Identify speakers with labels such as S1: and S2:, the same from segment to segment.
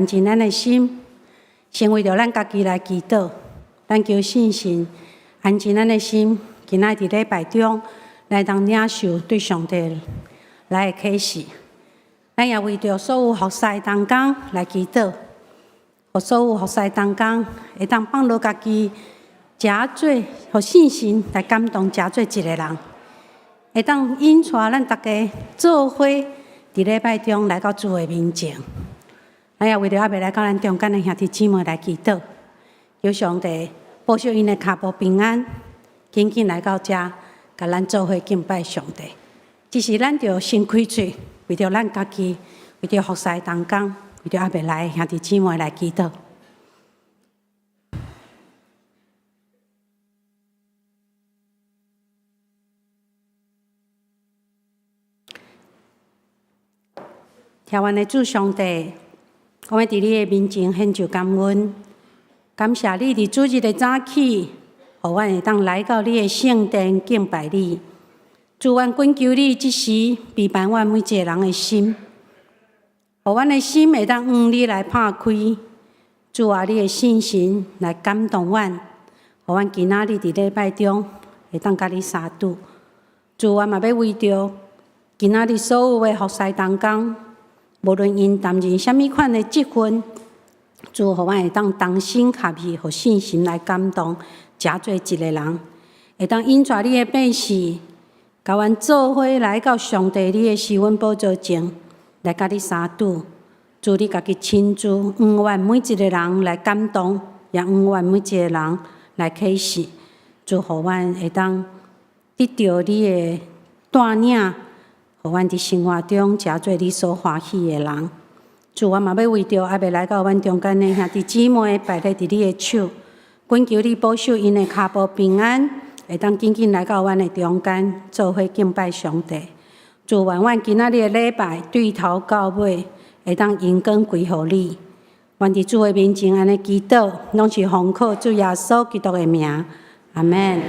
S1: 靜咱的心，先為著咱家己來祈禱，咱求聖神安靜咱的心。今仔日佇禮拜中來當領受對上帝來的啟示。咱也為著所有服侍同工來祈禱，予所有服侍同工會當放落家己，成做予聖神來感動，成做一个人，會當引帶咱逐家做伙佇禮拜中來到主的面前。咱也為著猶未來到咱中間的兄弟姊妹來祈禱，求上帝保守𪜶的跤步平安，緊緊來到遮，共咱做伙敬拜上帝。這時咱著先開喙，為著咱家己，為著服侍同工，為著猶未來的兄弟姊妹來祈禱。天父的主上帝，我欲佇你的面前獻上感恩，感謝你佇主日的早起，予阮會當來到你的聖殿敬拜你。主，阮懇求你這時備辦阮每一个人的心，予阮的心會當向你來拍開。主啊，你的聖神來感動阮，予阮今仔日佇禮拜中會當佮你相拄。主，阮嘛欲為著今仔日所有的服侍同工，無論𪜶擔任啥物款的職份，主，予阮會當同心合意，予聖神來感動，成做一个人，會當引帶你的百姓，共阮做伙來到上帝你的施恩寶座前，來佮你相拄。主，你家己親自向阮每一个人來感動，也向阮每一个人來啟示。主，予阮會當得著你的帶領。予阮佇生活中成做你所歡喜的人。主，我嘛欲為著猶未來到阮中間的兄弟姊妹擺咧佇你的手，懇求你保守𪜶的跤步平安，會當緊緊來到阮的中間，做伙敬拜上帝。主，願阮今仔日的禮拜對頭到尾，會當榮光歸予你。阮佇主的面前按呢祈禱，攏是奉靠主耶穌基督的名，阿們。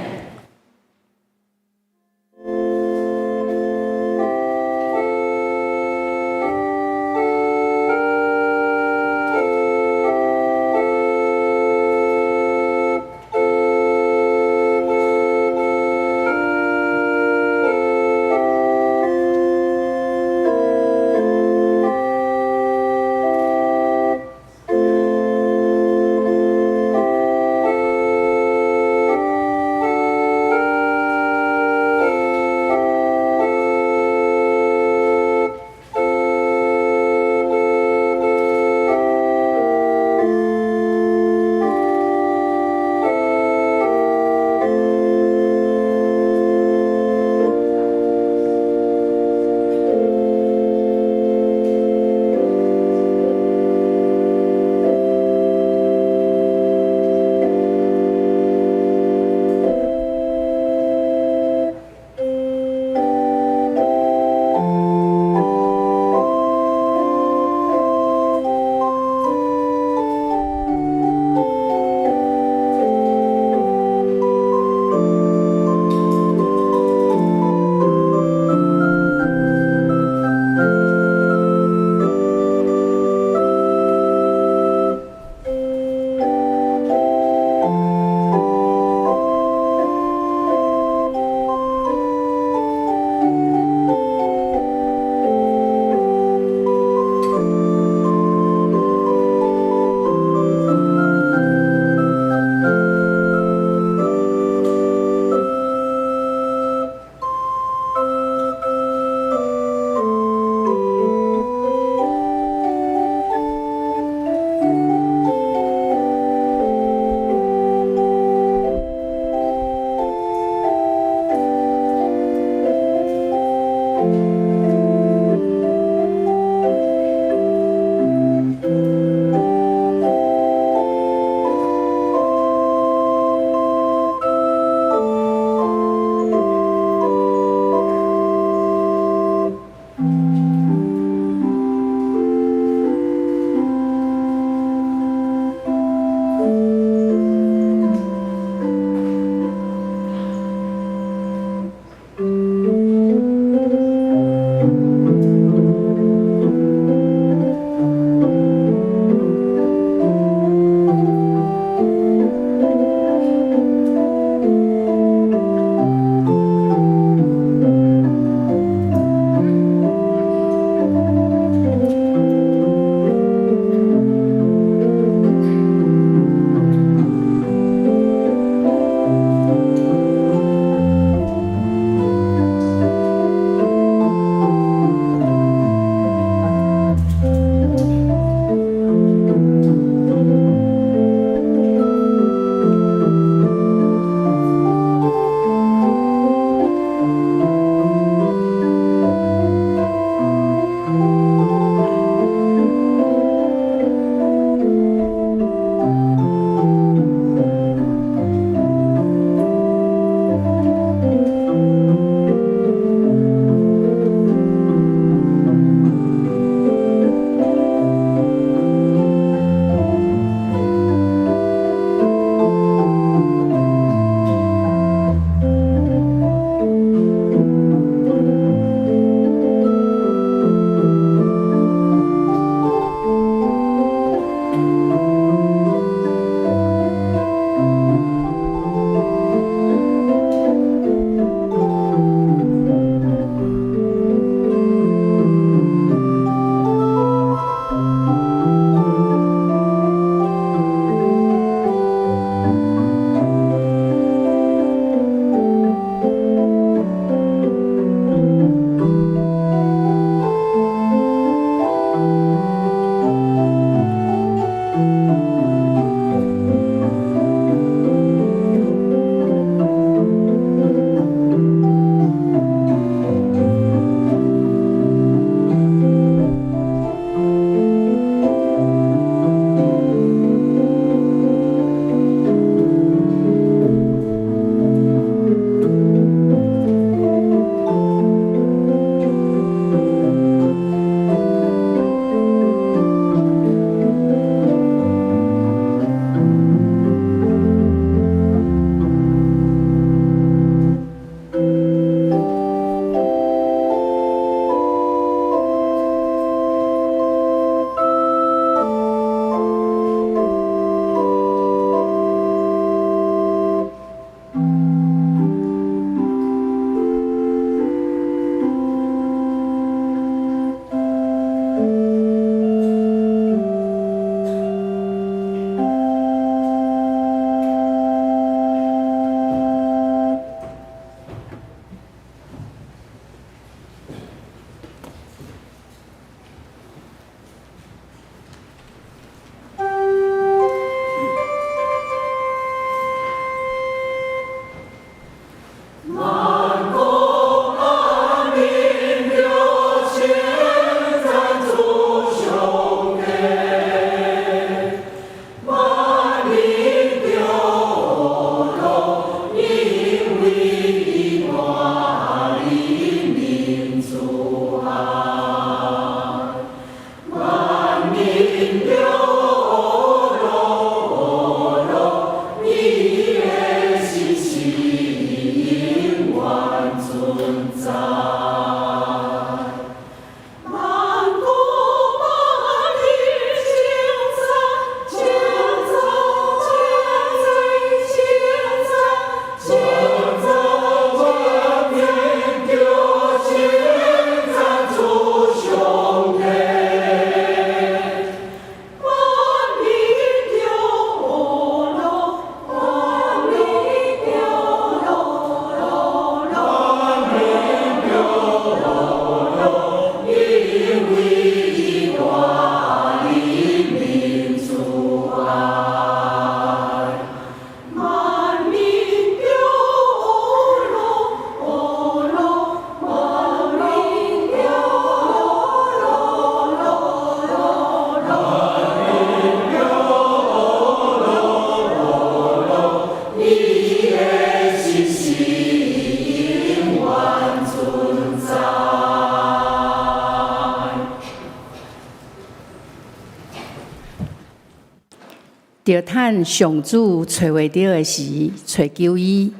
S2: 著趁上主揣袂著的時，揣求伊；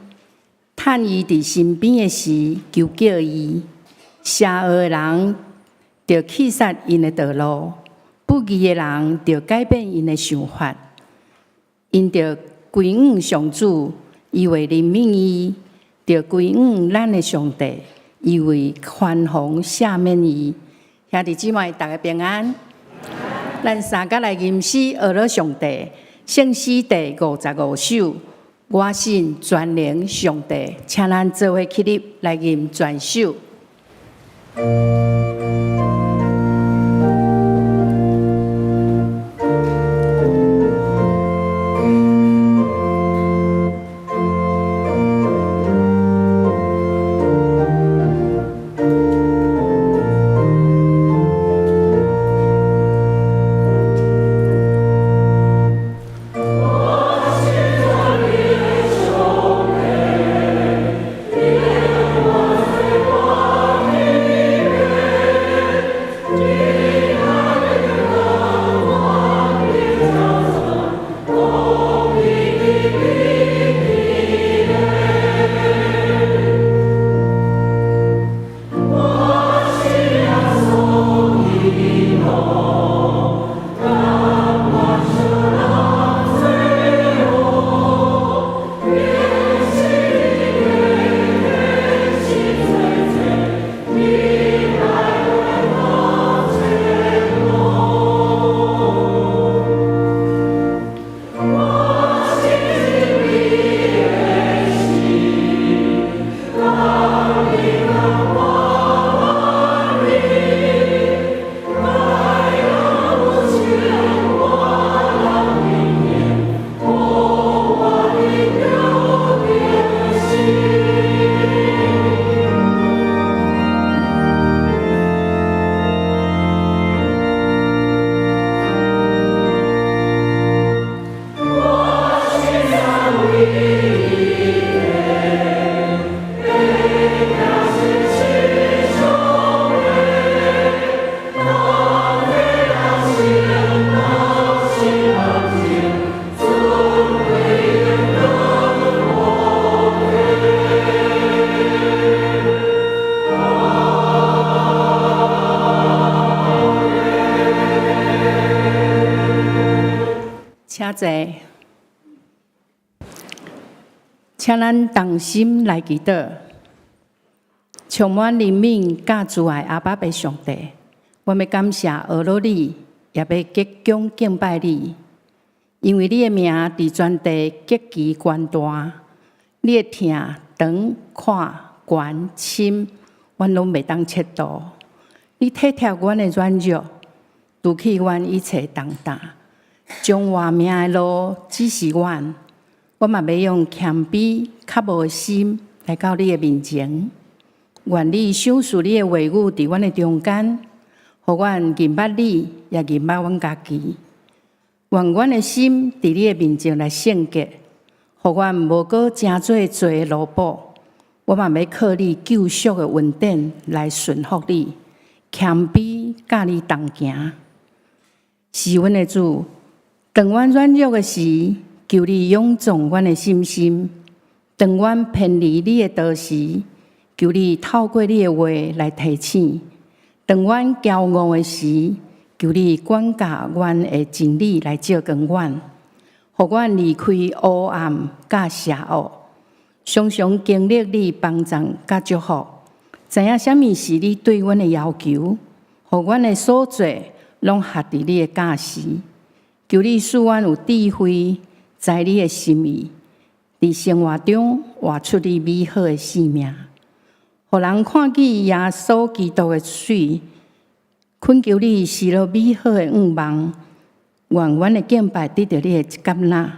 S2: 趁伊佇身邊的時，求叫伊。邪惡的人著棄殺𪜶的道路，不義的人著改變𪜶的想法。𪜶著歸向上主，伊會憐憫伊；著歸向咱的上帝，伊會寬宏赦免伊。兄弟姊妹，逐家平安。咱三甲來吟詩，呵咾上帝，聖詩第55首。我信全能上帝，請咱做伙起立來吟全首。請坐，請咱同心來祈禱，充滿憐憫、佮慈愛阿爸父上帝，我欲感謝呵咾你，也欲鞠躬敬拜你，因為你的名佇全地極其懸大，你的疼長、闊、懸、深，阮攏袂當測度。你體貼阮的軟弱，除去阮一切重擔。將活命的路指示阮，我嘛欲用謙卑、較無的心來到你的面前。願你賞賜你的話語佇阮的中間，予阮認捌你，也認捌阮家己。願阮的心佇你的面前來聖潔，予阮無閣成做罪的奴僕。我嘛欲靠你救贖的恩典來順服你，謙卑佮你同行。是阮的主。當阮軟弱的時，求你勇壯阮的信心；當阮偏離你的道時，求你透過你的話來提醒；當阮驕傲的時，求你管教阮的真理來照光阮，予阮離開黑暗佮邪惡，常常經歷你幫助佮祝福，知影啥物是你對阮的要求，予阮的所做攏合佇你的教示。求你賜阮有智慧，知你的心意，佇生活中活出你美好的生命，予人看見耶穌基督的媠。懇求你施予美好的願望，願阮的敬拜得著你的接納，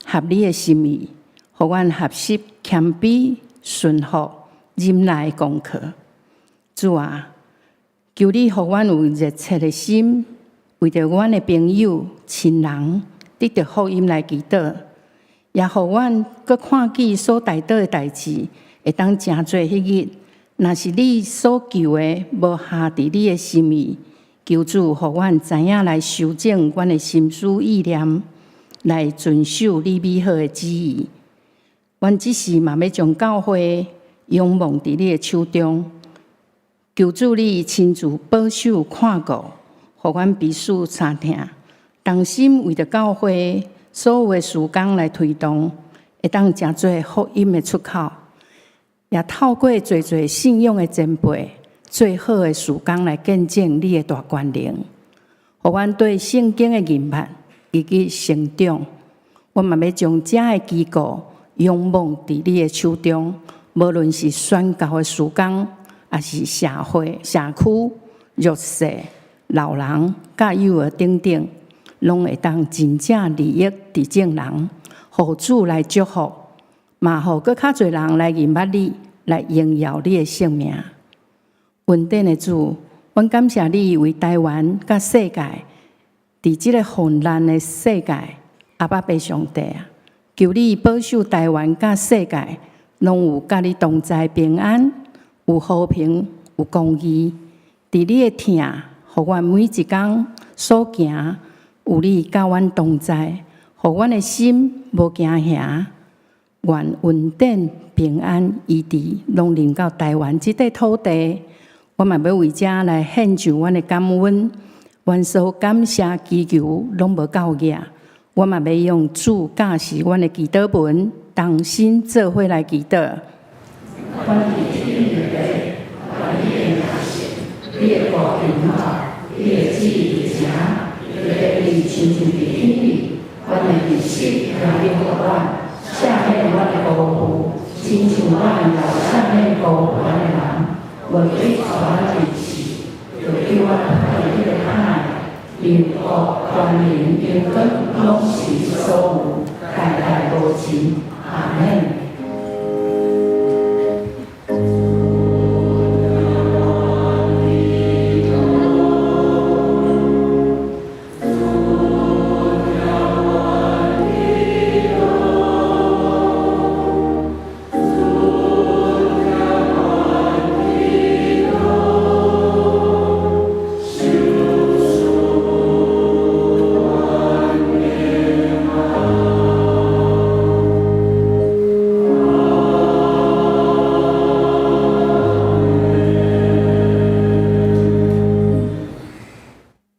S2: 合你的心意，予阮學習謙卑、順服、忍耐的功課。主啊，求你予阮有熱切的心，為著阮的朋友、親人得著福音來祈禱，也予阮閣看見所代禱的代誌，會當成做彼日，若是你所求的無合佇你的心意，求主予阮知影來修正阮的心思意念，來遵守你美好的旨意。阮這時嘛欲將教會仰望佇你的手中，求主你親自保守看顧，予阮彼此相疼，同心為著教會所有的事工來推動，會當成做福音的出口，也透過濟濟信仰的前輩，做好的事工來見證你的大權能，予阮對聖經的認捌日益成長。阮嘛欲將遮的機構仰望佇你的手中，無論是宣教的事工，抑是社會、社區弱勢、老人、佮幼兒等等，攏會當真正利益佇眾人，予主來祝福，嘛予閣較濟人來認捌你，來榮耀你的聖名。恩典的主，阮感謝你為台灣佮世界，佇這个混亂的世界，阿爸父上帝啊，求你保守台灣佮世界，攏有佮你同在平安，有和平，有公義。佇你的疼，予阮每一工所行，有你佮阮同在，予阮的心無驚嚇。願恩典平安醫治，攏臨到台灣這塊土地。我嘛欲為這來獻上阮的感恩，阮所感謝祈求攏無夠額。我嘛欲用主教示阮的祈禱文，同心做伙來祈禱。
S3: 阮佇天的父，願你的名聖，你的國臨到，你的旨意成，佇地親像佇天頂。阮的日食今日予阮，赦免阮的辜負，親像阮也赦免辜負阮的人。袂去帶阮入試，著救阮脫離彼个歹。因為國、權能、榮光，攏是你所有，代代無盡。阿們。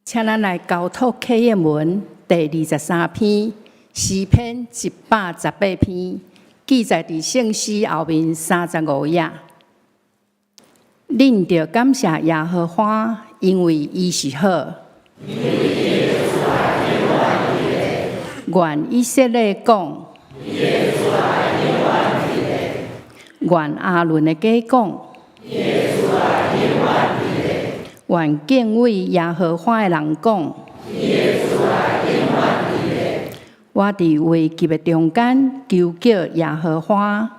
S2: 請咱來交託啟應文第23篇，詩篇118篇，記載佇聖詩後面35頁。恁著感謝耶和華，因為伊是好。願以色列講，願亞倫的家講，願敬畏耶和華的人講。我佇危急的中間求叫耶和華。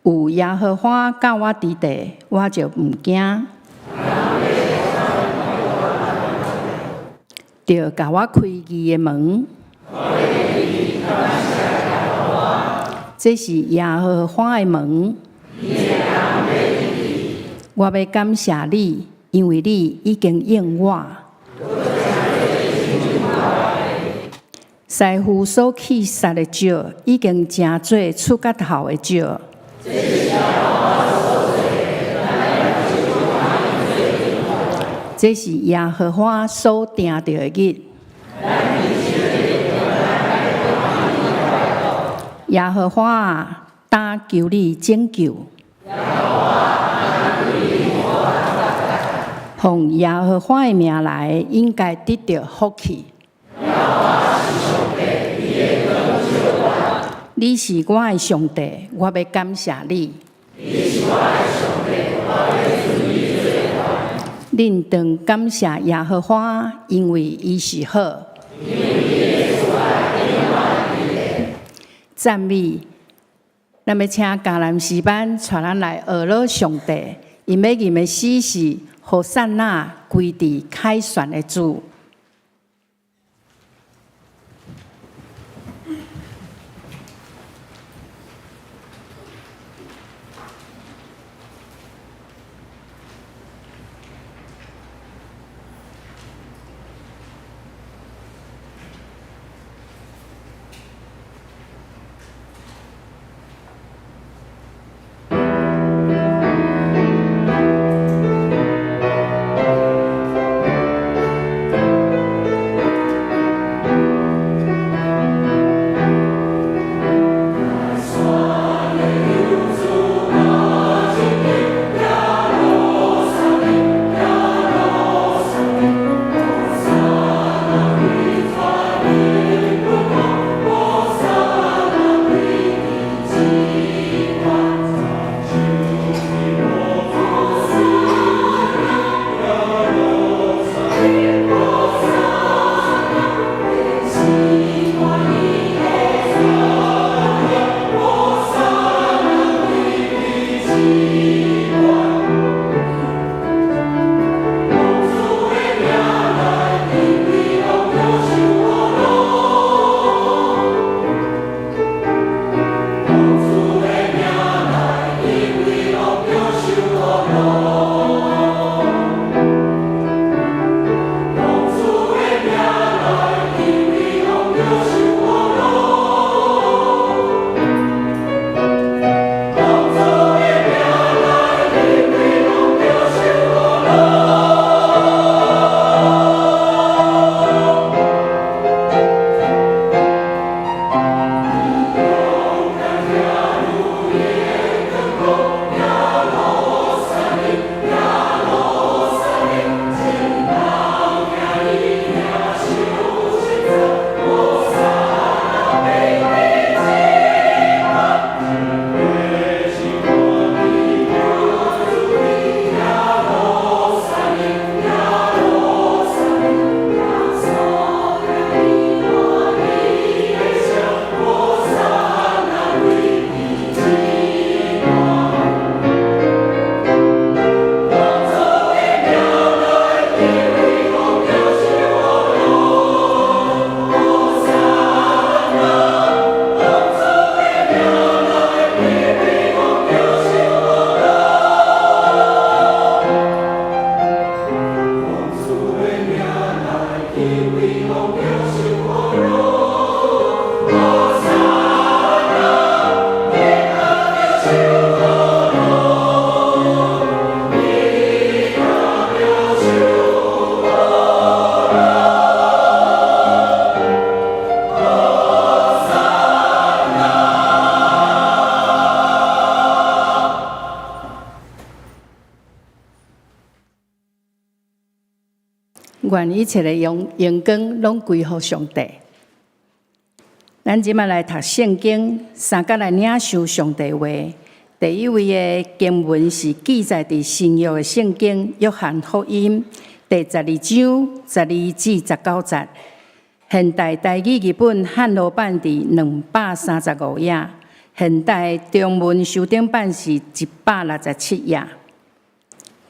S2: 有耶和華佮我佇地，我就毋驚。著共我開義的門。這是耶和華的門。我欲感謝你，因為你已經應我。師傅所棄殺的石，已經成做厝角頭的石。這是耶和華所定著的日。耶和華啊，當求你拯救。奉耶和華的名來，應該得著福氣。你是我的上帝，我欲感謝你。恁當感謝耶和華，因為伊是好。讚美，咱欲請迦南詩班帶咱來學樂上帝。𪜶欲吟的詩是和散那歸佇凱旋的主。願一切的榮榮光攏歸予上帝。咱這擺來讀聖經，三佮來領受上帝話。第一位的經文是記載佇新約的聖經約翰福音第12章12至19節。現代台語譯本漢羅版佇235頁，現代中文修訂版是167頁。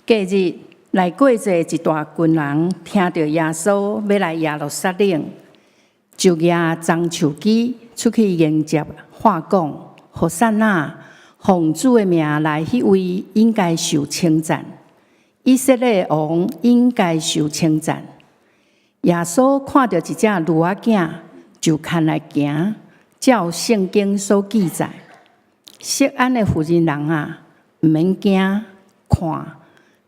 S2: 隔日來過節一大群人，聽著耶穌欲來耶路撒冷，就舉棕樹枝出去迎接，喊講：和散那，奉主的名來彼位應該受稱讚，以色列王應該受稱讚。耶穌看著一隻驢仔囝，就牽來行，照聖經所記載：錫安的婦人人啊，毋免驚，看，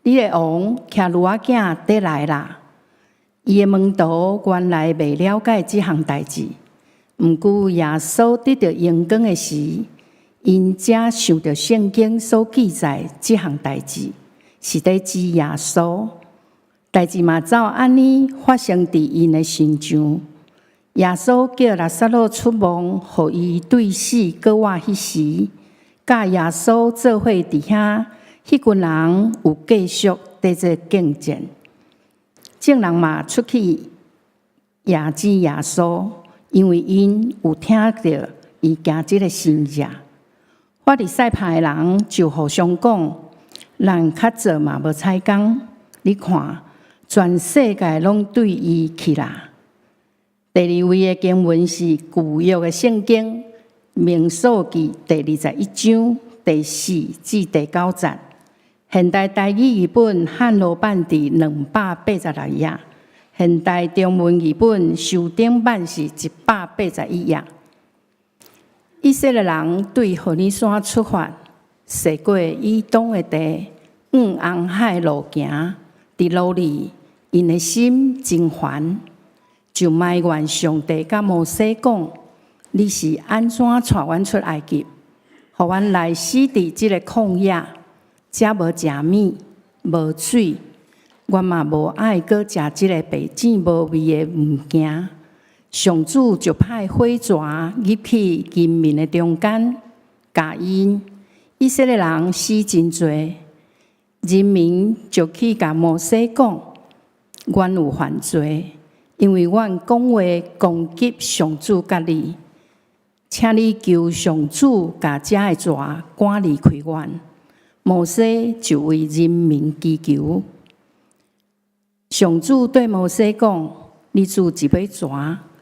S2: 你的王騎驢仔囝綴來啦。伊的門徒原來未了解這項代誌，毋過耶穌得著榮光的時，𪜶才想著聖經所記載這項代誌是佇指耶穌。代誌嘛照按呢發生佇𪜶的身上。耶穌叫拉撒路出亡，予伊對死閣活彼時，佮耶穌做伙佇遐，彼群人有繼續佇做見證。眾人嘛出去迎接耶穌，因為𪜶有聽著伊行這个神跡。法利賽派的人就互相講：咱較早嘛無彩工，你看，全世界攏對伊去啦。第二位的經文是舊約的聖經民數記第21章第4至第9節。現代台語譯本漢羅版佇286頁，現代中文譯本修訂版是181頁。以色列人對何烈山出發，踅過以東的地，往紅海路行。佇路裡，𪜶的心真煩，就埋怨上帝佮摩西講：你是按怎帶阮出埃及，予阮來死佇這个曠野？遮無食物，無水，阮嘛無愛閣食這个白糋無味的物件。上主就派火蛇入去人民的中間，咬𪜶。以色列人死真濟，人民就去共摩西講：阮有犯罪，因為阮講話攻擊上主佮你，請你求上主共遮的蛇趕離開阮。摩西就為人民祈求。上主對摩西講：你鑄一尾蛇，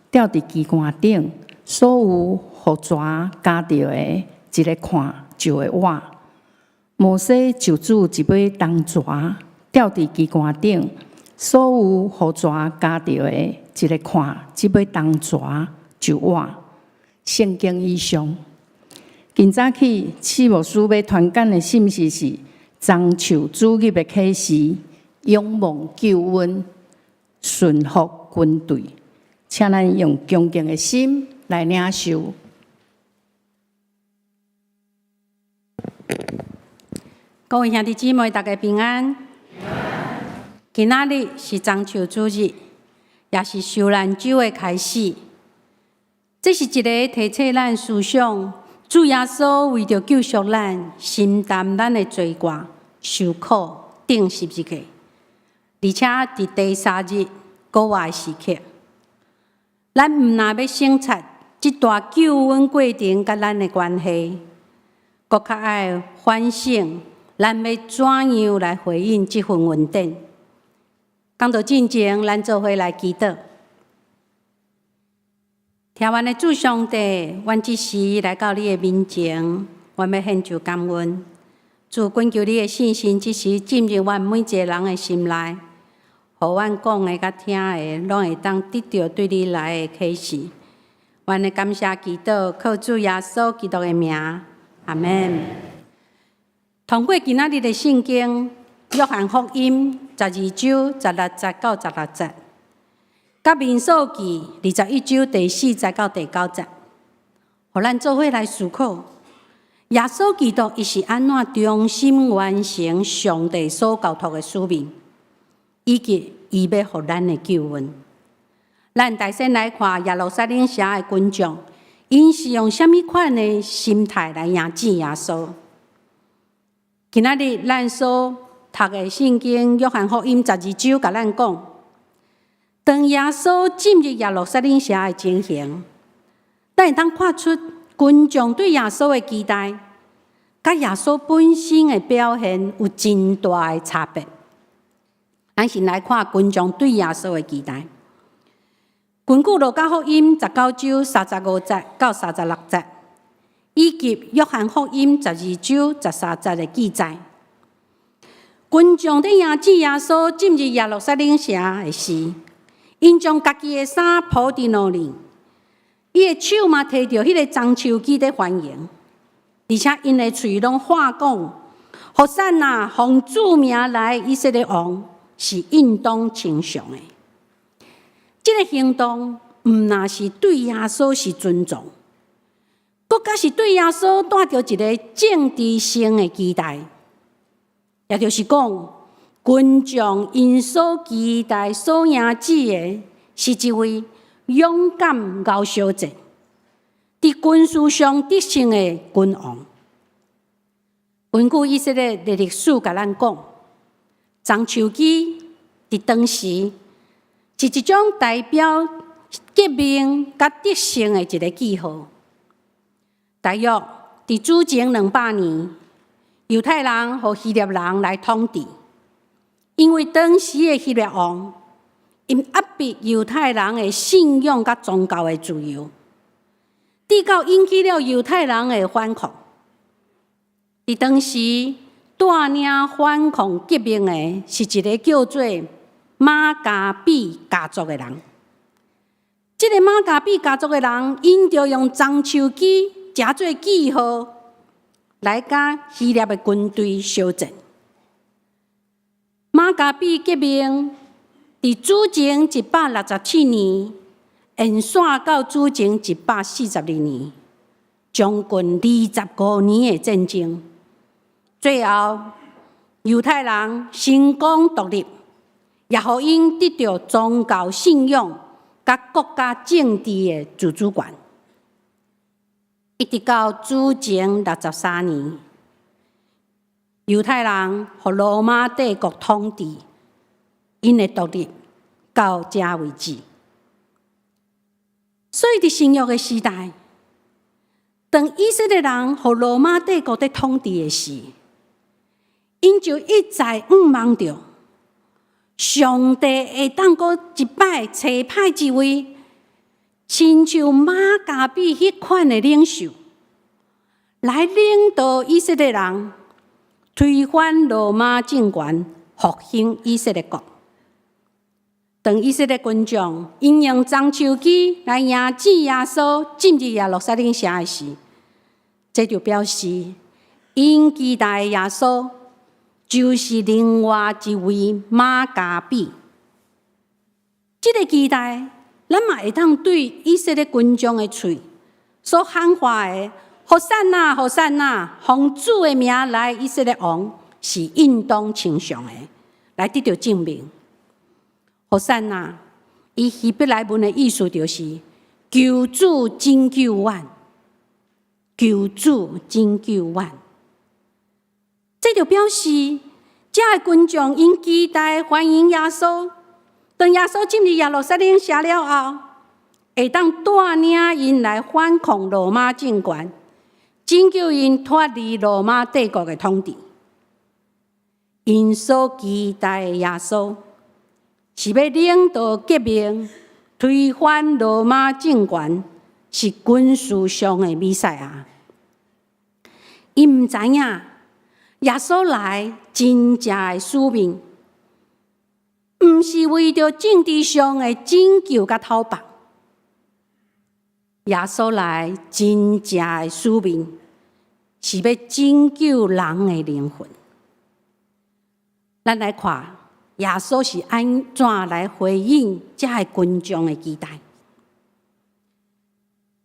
S2: 吊佇旗桿頂，所有予蛇咬著的，一个看就會活。摩西就鑄一尾銅蛇，吊佇旗桿頂，所有予蛇咬著的，一个看這尾銅蛇就活。聖經以上。今早起，戚牧師欲傳講的信息是棕樹主日的啟示，仰望救恩，順服軍隊。請咱用恭敬的心來領受。
S1: 各位兄弟姊妹，大家平安。今仔日是棕樹主日，也是受難週的開始。這是一个提醒咱思想，主耶穌為著救贖咱，承擔咱的罪過，受苦，釘十字架，而且佇第三日復活的時刻。咱毋但欲省察這段救恩過程佮咱的關係，閣較愛反省，咱欲怎樣來回應這份恩典。講道進前，咱做伙來祈禱。疼阮的主上帝，阮這時來到你的面前，阮欲獻上感恩。主，懇求你的聖神這時進入阮每一个人的心內，予阮講的佮聽的，攏會當得著對你來的啟示。阮的感謝祈禱，靠主耶穌基督的名，阿們。通過今仔日的聖經，約翰福音12章16節到16節，佮民數記21章第4節到第9節，予咱做伙來思考，耶穌基督伊是按怎忠心完成上帝所交託的使命，以及伊欲予咱的救恩。咱大先來看耶路撒冷城的群眾，𪜶是用啥物款的心態來迎接耶穌？今仔日咱所讀的聖經約翰福音十二章，共咱講，當耶穌進入耶路撒冷城的情形，咱會當看出群眾對耶穌的期待，佮耶穌本身的表現有真大的差別。咱先來看群眾對耶穌的期待。根據路加福音19章35節到36節，以及約翰福音12章13節的記載，群眾佇迎接耶穌進入耶路撒冷城的時，𪜶將家己的衫鋪佇路裡，伊的手嘛提著彼个棕樹枝佇歡迎，而且𪜶的喙攏喊講：和散那，奉主名來的以色列王是應當稱頌的。這个行動毋但是對耶穌是尊重，閣較是對耶穌帶著一个政治性的期待，也就是講，群眾𪜶所期待、所迎接的，是一位勇敢𠢕相戰、佇軍事上得勝的君王。根據以色列的歷史共咱講，棕樹枝佇當時是一種代表革命佮得勝的一个記號。大約佇主前200年，猶太人予希臘人來統治，因為當時的希臘王𪜶壓迫猶太人的信仰佮宗教的自由，直到引起了猶太人的反抗。佇當時帶領反抗革命的是一个叫做馬加比家族的人。這个馬加比家族的人，𪜶就用棕樹枝誠做記號，來佮希臘的軍隊相戰。馬加比革命佇主前167年，延續到主前142年，將近25年的戰爭。最後，猶太人成功獨立，也予𪜶得著宗教信仰佮國家政治的自主權。一直到主前63年，猶太人予羅馬帝國統治，𪜶的獨立到這為止。所以，佇新約的時代，當以色列人予羅馬帝國佇統治的時，𪜶就一再向望著上帝會當閣一擺差派一位親像馬加比彼款的領袖，來領導以色列人推翻羅馬政權，復興以色列國。當以色列群眾𪜶用棕樹枝來迎接耶穌進入耶路撒冷城的時，這就表示𪜶期待耶穌就是另外一位瑪加比。這个期待，咱嘛會當對以色列群眾的喙所喊話的“和散那，和散那，奉主的名來以色列王”是應當稱頌的，來得到證明。和散那，伊希伯來文的意思就是求主拯救阮，求主拯救阮。這就表示，遮个群眾𪜶期待歡迎耶穌。當耶穌進入耶路撒冷城了後，會當帶領𪜶來反抗羅馬政權，拯救𪜶脫離羅馬帝國的統治。𪜶所期待的耶穌，是欲領導革命、推翻羅馬政權，是軍事上的彌賽亞。𪜶毋知影耶穌來真正的使命，毋是為著政治上的拯救佮討伐。耶穌來真正的使命，是欲拯救人的靈魂。咱來看耶穌是按怎來回應遮个群眾的期待。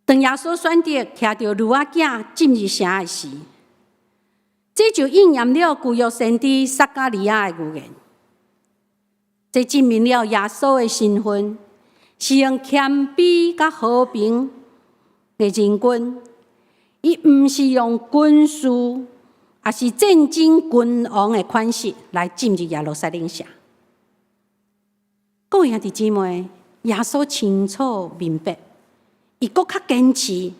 S1: 當耶穌選擇騎著驢仔囝進入城的時，這就應驗了舊約先知撒迦利亞的預言。這證明了耶穌的身份是用謙卑佮和平的仁君，伊毋是用軍事，抑是戰爭君王的款式來進入耶路撒冷城。各位兄弟姊妹，耶穌清楚明白，伊閣較堅持，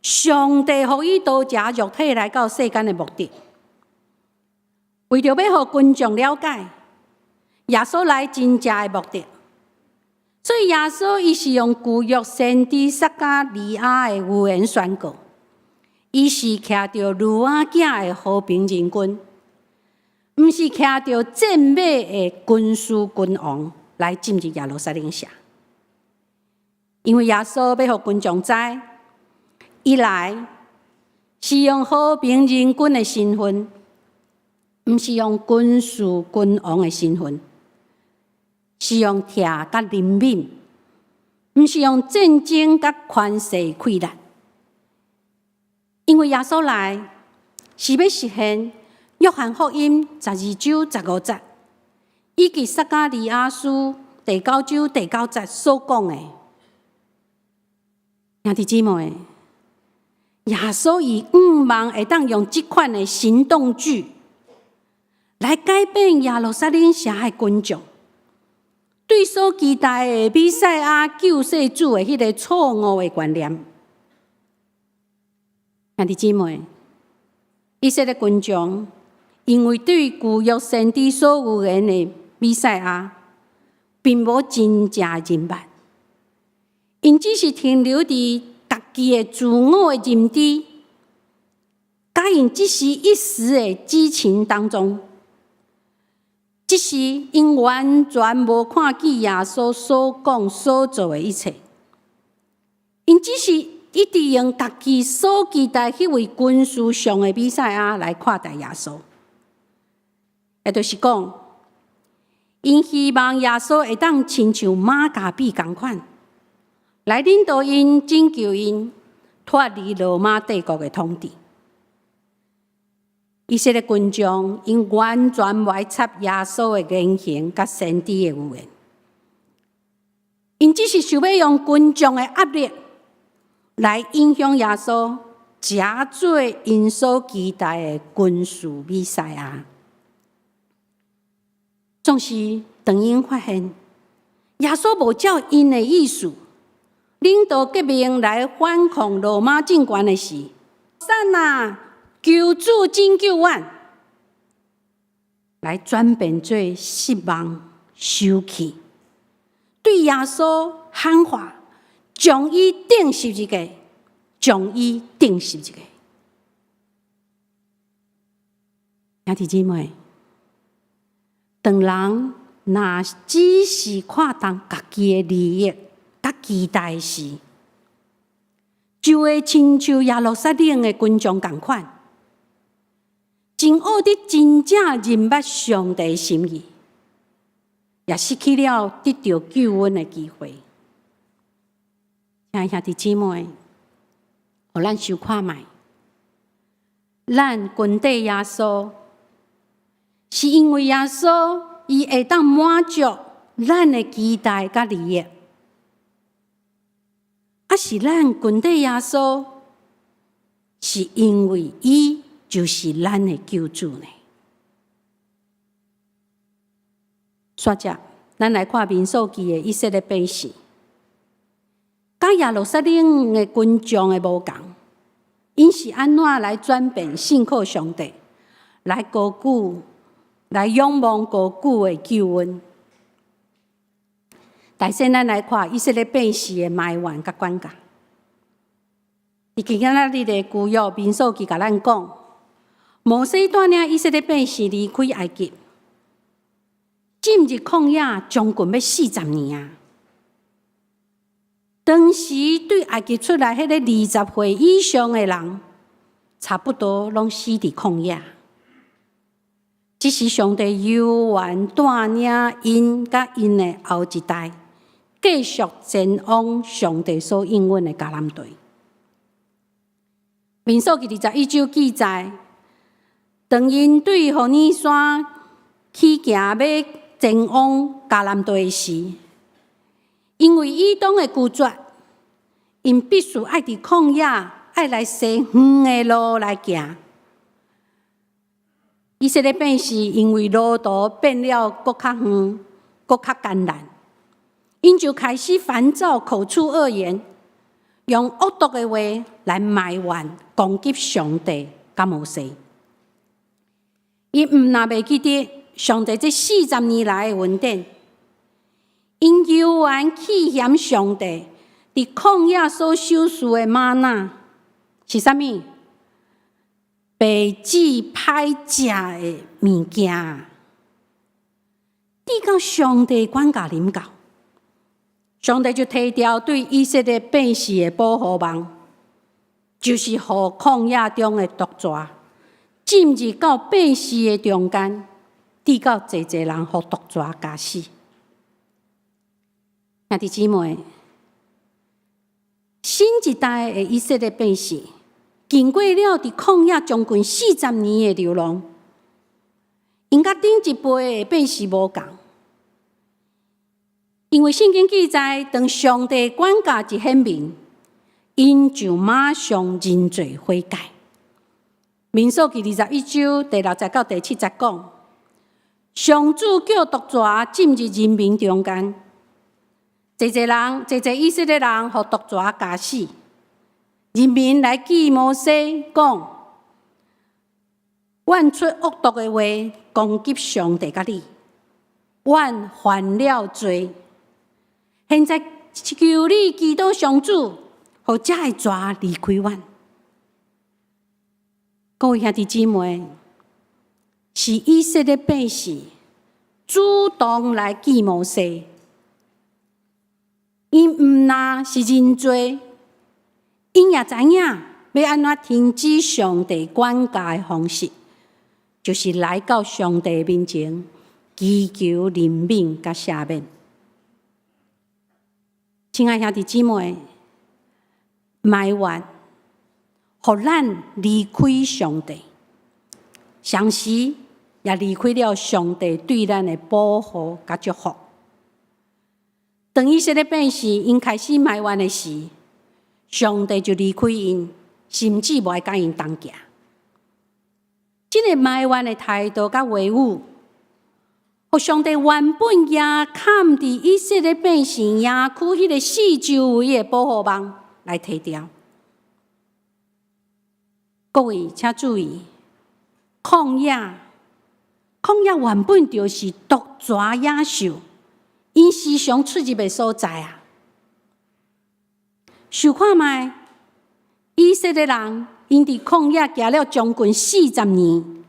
S1: 上帝予伊道成肉體來到世間的目的，為著欲予群眾了解耶穌來真正的目的，所以耶穌伊是用舊約先知撒迦利亞的預言宣告，伊是騎著驢仔囝的和平仁君，毋是騎著戰馬的軍事君王來進入耶路撒冷城。因為耶穌欲予群眾知，伊來是用和平仁君的身份，毋是用軍事君王的身份，是用疼佮憐憫，毋是用戰爭佮權勢氣力。因為耶穌來是欲實現約翰福音12章15節，以及撒迦利亞書第九章第九節所講的。兄弟姊妹，耶穌伊向望會當用這款的行動劇來改變耶路撒冷城的群眾對所期待的彌賽亞救世主的彼个錯誤的觀念。兄弟姊妹，以色列群眾因為對舊約先知所預言的彌賽亞，並無真正認捌，𪜶只是停留佇家己的自我的認知，佮𪜶一時一時的激情當中，這時𪜶完全無看見耶穌所講所做的一切，𪜶只是一直用家己所期待彼位軍事上的彌賽亞來看待耶穌，也就是講，𪜶希望耶穌會當親像瑪加比仝款，來領導𪜶、拯救𪜶脫離羅馬帝國的統治。以色列群眾𪜶完全無愛插耶穌的言行佮先知的預言，𪜶只是想欲用群眾的壓力來影響耶穌，成做𪜶所期待的軍事彌賽亞。總是當𪜶發現耶穌無照𪜶的意思，領導革命來反抗羅馬政權的時，散那，求主拯救阮，來轉變做失望、生氣，對耶穌喊話，將伊釘十字架，將伊釘十字架。兄弟姊妹，當人若只是看重家己的利益佮期待時，就會親像耶路撒冷的群眾仝款。真僫得真正認捌上帝心意，也失去了得著救恩的機會。親愛兄弟姊妹，予咱想看覓，咱跟綴耶穌，是因為耶穌伊會當滿足咱的期待佮利益，抑是咱跟綴耶穌，是因為伊就是咱的救主呢？煞接，咱來看民數記的以色列百姓，佮耶路撒冷的群眾的無仝，𪜶是按怎來轉變信靠上帝，來高舉，來仰望高舉的救恩？首先，咱來看以色列百姓的埋怨佮管教。佇今仔日的舊約民數記共咱講，摩西帶領以色列百姓離開埃及，進入曠野將近欲四十年啊。當時對埃及出來彼个20歲以上的人，差不多攏死佇曠野。這時上帝猶原帶領𪜶佮𪜶的後一代，繼續前往上帝所應允的迦南地。民數記21章記載，當𪜶對何烈山起行欲前往迦南地時，因為以東的拒絕，𪜶必須愛佇曠野愛來踅遠的路來行。以色列百姓因為路途變了閣較遠、閣較艱難，𪜶就開始煩躁，口出惡言，用惡毒的話來埋怨、攻擊上帝佮摩西。𪜶毋但袂記得上帝這四十年來的恩典，𪜶猶原氣嫌上帝佇曠野所賞賜的嗎哪是啥物？白煮歹食的物件，直到上帝管教臨到，上帝就提掉對以色列百姓的保護網，就是予曠野中的毒蛇進入到百姓的中間，直到濟濟人予毒蛇咬死。兄弟姊妹，新一代的以色列百姓，經過了佇曠野將近四十年的流浪，𪜶佮頂一輩的百姓無仝，因為聖經記載，當上帝管教一顯明，𪜶就馬上認罪悔改。民數記21章第六節到第七節講，上主叫毒蛇進入人民中間，濟濟人，濟濟以色列人予毒蛇咬死。人民來見摩西講：阮出惡毒的話攻擊上帝佮你，阮犯了罪。現在求你祈禱上主，予這个蛇離開阮。各位兄弟姊妹，是以色列百姓主動來見摩西，𪜶毋但是認罪。𪜶也知影欲按怎停止上帝管教的方式，就是來到上帝面前，祈求憐憫佮赦免。親愛兄弟姊妹，埋怨，予咱離開上帝，同時也離開了上帝對咱的保護佮祝福。當以色列百姓𪜶開始埋怨的時，上帝就離開𪜶，甚至無愛佮𪜶同行。這个埋怨的態度佮話語，予上帝原本遮崁佇以色列百姓營區彼个四周圍的保護網來提掉。各位請注意，曠野，曠野原本就是毒蛇野獸，𪜶時常出入的所在啊。想看覓，以色列人𪜶佇曠野行了將近四十年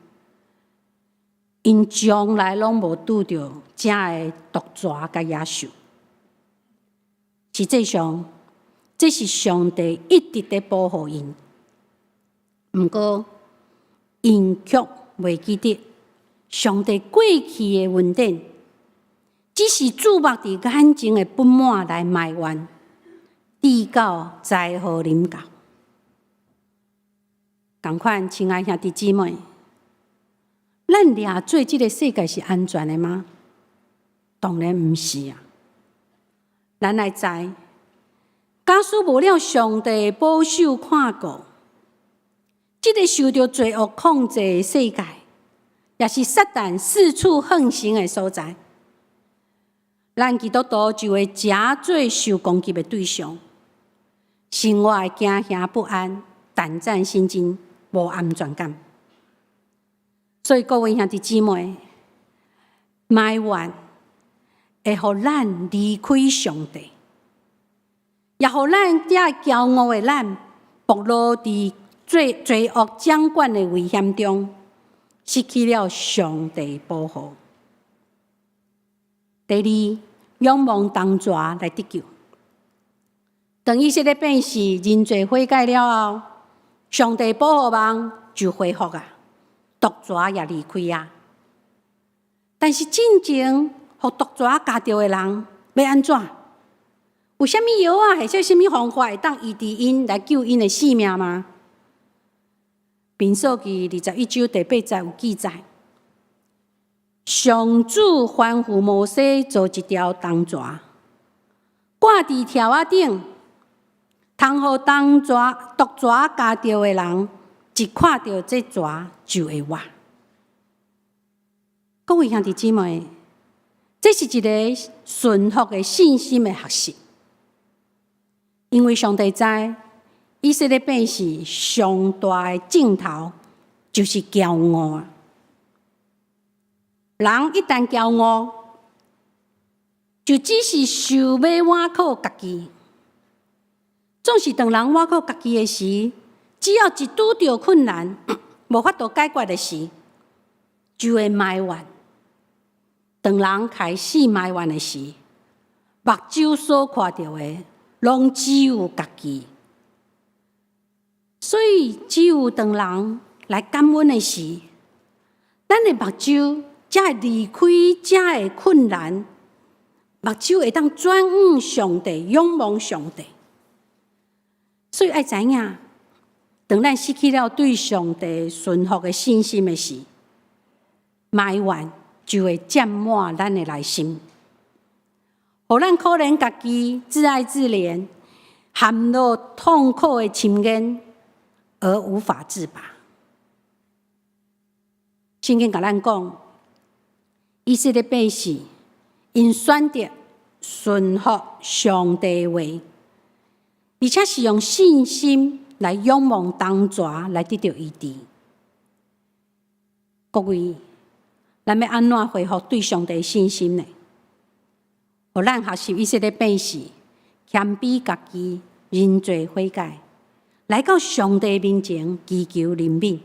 S1: ，𪜶從來攏無拄著遮的毒蛇佮野獸。實際上，這是上帝一直佇保護𪜶，毋過𪜶卻袂記得上帝過去的恩典，只是注目佇眼前的不滿來埋怨，直到災禍臨到。仝款，親愛兄弟姊妹，咱掠做這个世界是安全的嗎？當然毋是啊！咱愛知，假使無了上帝保守看顧，這个受著罪惡控制的世界，也是撒旦四處橫行的所在。咱基督徒就會成做受攻擊的對象，生活會驚嚇不安、膽戰心驚、無安全感。所以各位兄弟姊妹，埋怨會予咱離開上帝，也予咱這驕傲的咱暴露佇罪惡掌管的危險中，失去了上帝保護。第二，仰望銅蛇來得救。當以色列百姓認罪悔改了後，上帝保護網就恢復啊，毒蛇也離開啊。但是進前予毒蛇咬著的人欲按怎？有啥物藥啊，或者啥物方法會當醫治𪜶來救𪜶的性命嗎？民數記21章第八節有記載，上主吩咐摩西做一條銅蛇，掛佇柱仔頂，通予銅蛇毒蛇咬著的人，一看著這蛇就會活。各位兄弟姊妹，這是一個順服的信心的學習，因為上帝知以色列百姓上大的症頭就是驕傲啊！人一旦驕傲，就只是想欲倚靠家己。總是當人倚靠家己的時，只要一拄著困難，無法度解決的時，就會埋怨。當人開始埋怨的時，目睭所看著的，攏只有家己。所以，只有當人來感恩的時，咱的目睭才會離開這个困難，目睭會當轉向上帝，仰望上帝。所以愛知影，當咱失去了對上帝順服的信心的時，埋怨就會佔滿咱的內心，予咱可憐家己自哀自憐，陷入痛苦的深淵而無法自拔。聖經共咱講，以色列百姓𪜶選擇順服上帝的話，而且是用信心來仰望銅蛇來得著醫治。各位，咱欲按怎恢復對上帝的信心呢？予咱學習以色列百姓謙卑家己，認罪悔改，來到上帝面前祈求憐憫。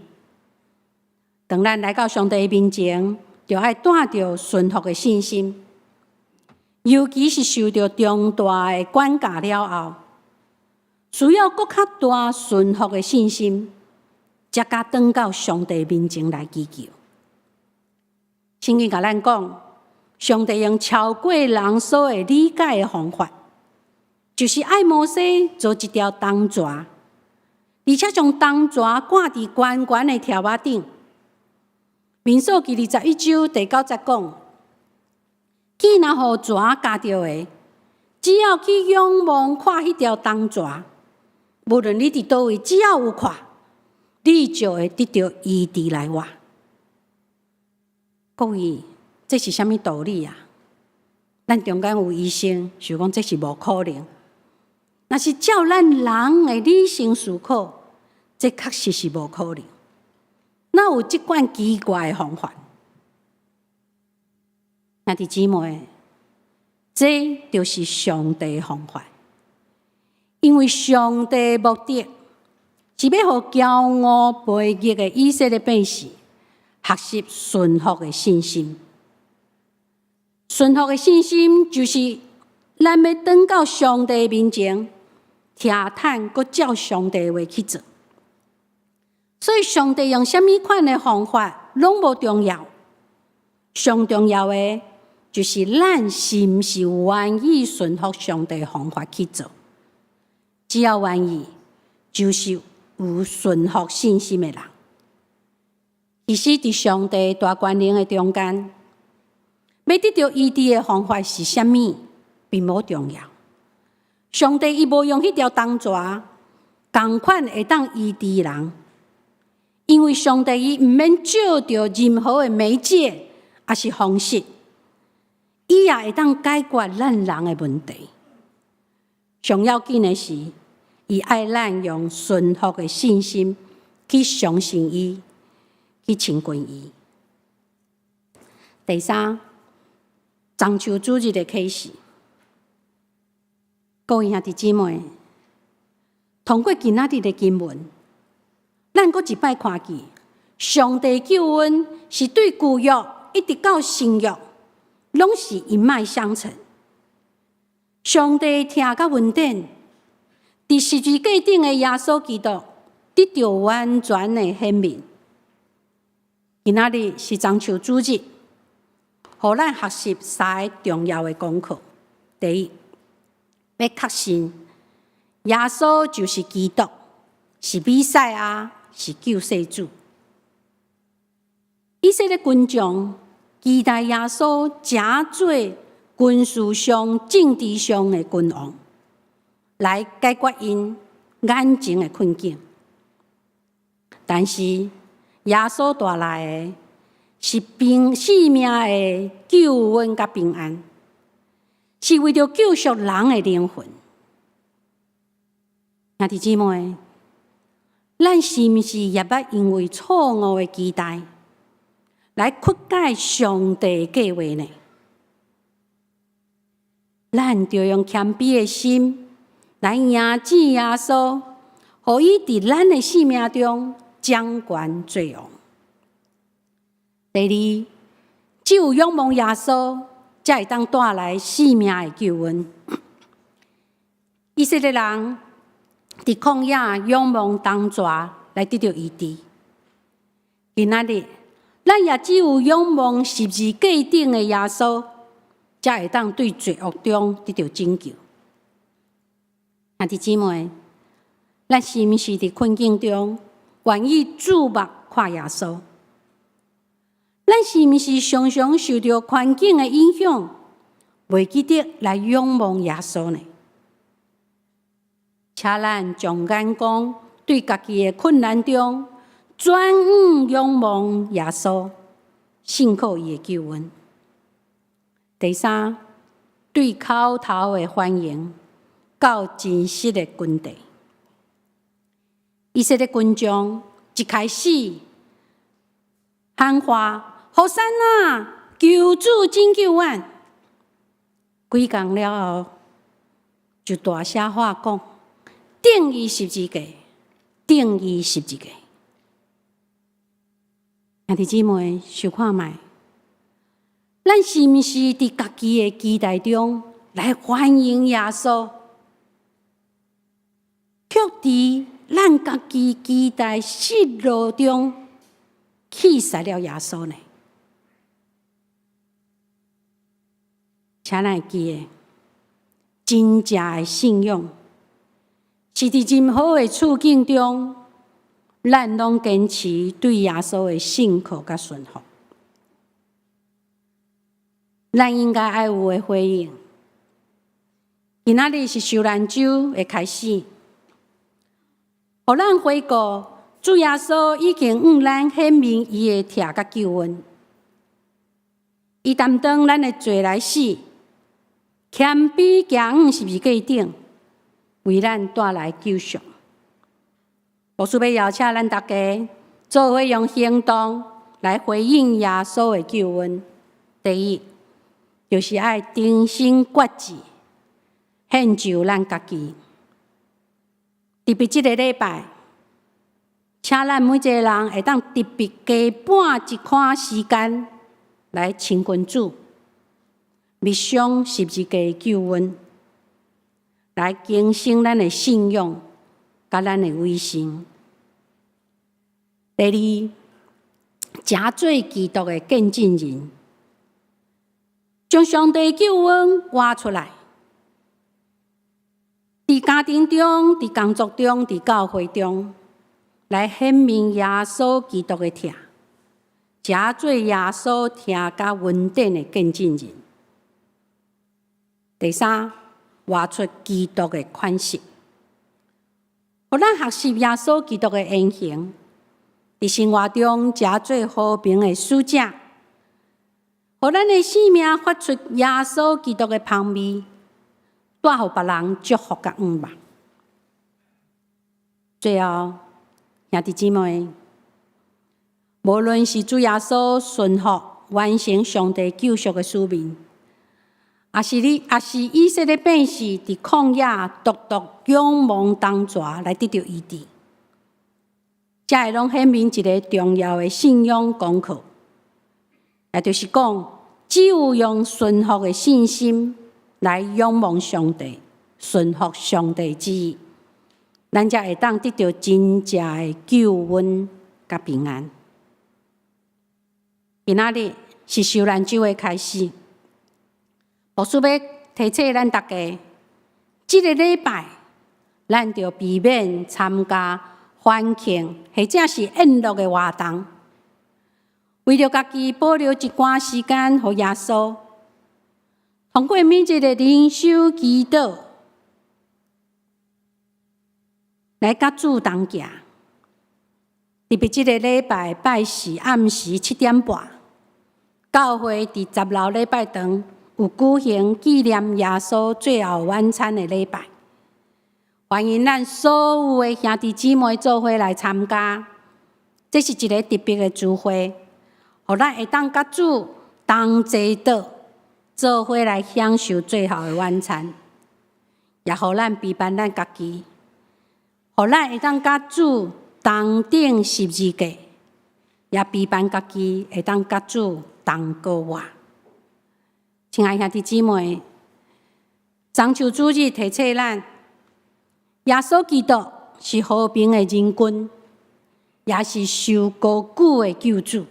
S1: 當咱來到上帝面前，就愛帶著順服的信心，尤其是受著重大的管教了後，需要閣較大順服的信心，才敢轉到上帝面前來祈求。聖經共咱講，上帝用超過人所會理解的方法，就是愛摩西做一條銅蛇，而且將銅蛇掛佇懸懸的柱仔頂。民數記21章第九節講，去若予蛇咬著的，只要去仰望看彼條銅蛇，無論你佇佗位，只要有看，你就會得著醫治來活。各位，這是啥物道理啊？咱中間有醫生，想講這是無可能。若是照咱人的理性思考，這確實是無可能。哪有這款奇怪的方法？兄弟姊妹，這就是上帝的方法。因為上帝的目的是欲予驕傲悖逆的以色列百姓學習順服的信心。順服的信心就是咱欲轉到上帝面前，聽趁閣照上帝的話去做。所以，上帝用啥物款的方法攏無重要，上重要的就是咱是毋是願意順服上帝方法去做。只要願意，就是有順服信心的人。其實，佇上帝大權能的中間，欲得著醫治的方法是啥物，並無重要。上帝伊無用彼條銅蛇，仝款會當醫治人，因為上帝伊毋免借著任何的媒介，抑是方式，伊也會當解決咱人的問題。上要緊的是，伊愛咱用順服的信心去相信伊，去親近伊。第三，棕樹主日的啟示。各位兄弟姊妹，通過今仔日的經文，咱閣一擺看見，上帝救恩是對舊約一直到新約，攏是一脈相承。上帝疼佮恩典，佇十字架頂的耶穌基督得著完全的顯明。今仔日是棕樹主日，予咱學習三个重要的功課。第一，欲確信耶穌就是基督，是彌賽亞，是救世主。以色列群眾期待耶穌成做軍事上、政治上的君王，來解決𪜶眼前的困境。但是耶穌帶來的是平生命的救恩佮平安，是為著救贖人的靈魂。兄弟姊妹，咱是毋是也捌因為錯誤的期待來曲解上帝計劃呢？咱著用謙卑的心來迎接耶穌，予伊佇咱的生命中掌權作王。第二，只有仰望耶穌，才會當帶來生命的救恩。以色列人佇曠野仰望銅蛇來得著醫治。今仔日，咱也只有仰望十字架頂的耶穌，才會當對罪惡中得著拯救。兄弟姊妹，咱是毋是佇困境中願意注目看耶穌？咱是毋是常常受著環境的影響，袂記得來仰望耶穌呢？請咱將眼光對家己的困難中轉向仰望耶穌，信靠伊的救恩。第三，對口頭的反應到真實的根底。以色列群眾一開始喊話：和散那，求主拯救阮。幾工了後，就大聲話講：釘伊十字架，釘伊十字架。兄弟姊妹，想看覓？咱是毋是佇家己的期待中來歡迎耶穌？卻佇咱家己期待失落中棄殺了耶穌呢？請咱會記得，真正的信仰是佇任何的處境中，咱攏堅持對耶穌的信靠佮順服。咱應該愛有的回應。今仔日是受難週的開始，予咱回顧主耶穌已經向咱顯明伊的疼佮救恩，伊擔當咱的罪來死，謙卑行向十字架頂，為咱帶來救贖。牧師欲邀請咱大家做伙用行動來回應耶穌的救恩。第一，就是愛重新決志，獻上咱家己。特別這個禮拜，請咱每一个人會當特別加半一款時間來親近主，默想十字架的救恩，來更新咱的信仰，佮咱的委身。第二，成做基督的見證人，將上帝救恩活出來。佇家庭中、佇工作中、佇教會中，來顯明耶穌基督的疼，成做耶穌疼佮恩典的見證人。第三，活出基督的款式，予咱學習耶穌基督的言行，佇生活中成做和平的使者，予咱的生命發出耶穌基督的芳味，帶予別人祝福佮向望。最後，兄弟姊妹，無論是主耶穌順服完成上帝救贖的使命，抑是你，抑是以色列百姓佇曠野獨獨仰望銅蛇來得著醫治，這會攏顯明一个重要的信仰功課，也就是講，只有用順服的信心來仰望上帝，順服上帝旨意，咱才會當得著真正的救恩佮平安。今仔日是受難週的開始，牧師欲提醒咱大家，這个禮拜咱著避免參加歡慶或者是宴樂的活動，為著家己保留一寡時間予耶穌，通過每日的靈修祈禱來佮主同行。特別這个禮拜拜四暗時7點半，教會佇十樓禮拜堂有舉行紀念耶穌最後晚餐的禮拜，歡迎咱所有的兄弟姊妹做伙來參加。這是一个特別的聚會，予咱會當佮主同齊桌，做伙來享受最後的晚餐，也予咱陪伴咱家己，予咱會當佮主同釘十字架，也陪伴家己會當佮主同過活。親愛兄弟姊妹，中秋主日提醒咱，耶穌基督是和平的仁君，也是受高舉的救主。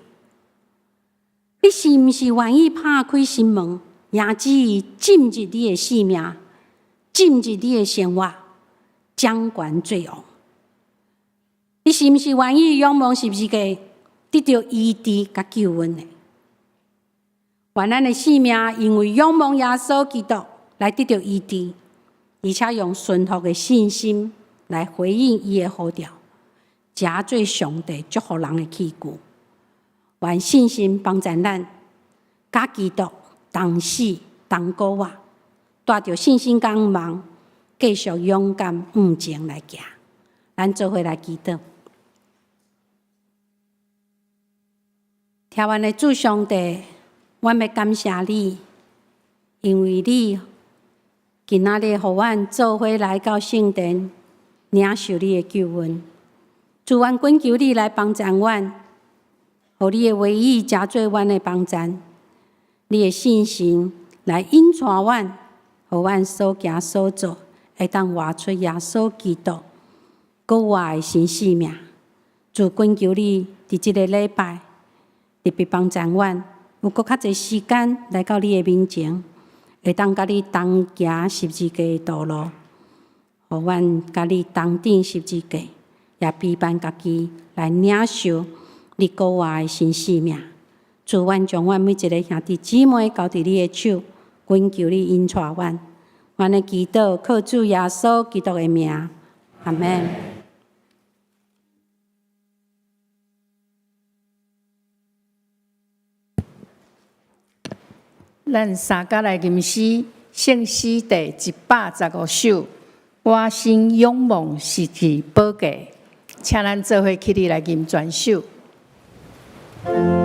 S1: 你是毋是願意拍開心門，迎接伊進入你的生命，進入你的生活，掌權做王？你是毋是願意仰望十字架，得著醫治佮救恩的？願咱的生命因為仰望耶穌基督來得著醫治，而且用順服的信心來回應伊的呼召，成做上帝祝福人的器具。願信心幫助咱，佮基督同死同過活，帶著信心佮向望，繼續勇敢向前來行。咱做伙來祈禱。疼阮的主上帝，阮欲感謝你，因為你今仔日予阮做伙來到聖殿，領受你的救恩。主，阮懇求你來幫助阮，予你的話語成做阮的幫助，你的聖神來引帶阮，予阮所行所做會當活出耶穌基督閣活的新生命。主，懇求你佇這个禮拜特別幫助阮，有閣較濟時間來到你的面前，會當佮你同行十字架的道路，予阮佮你同釘十字架，也陪伴家己來領受你閣活的新生命。主，阮將阮每一个兄弟姊妹交佇你的手，懇求你引帶阮。阮的祈禱靠主耶穌基督的名，阿們。
S2: 咱三甲來吟詩，聖詩第115首。我心仰望十字寶架，請咱做伙起立來吟全首。
S3: 我心。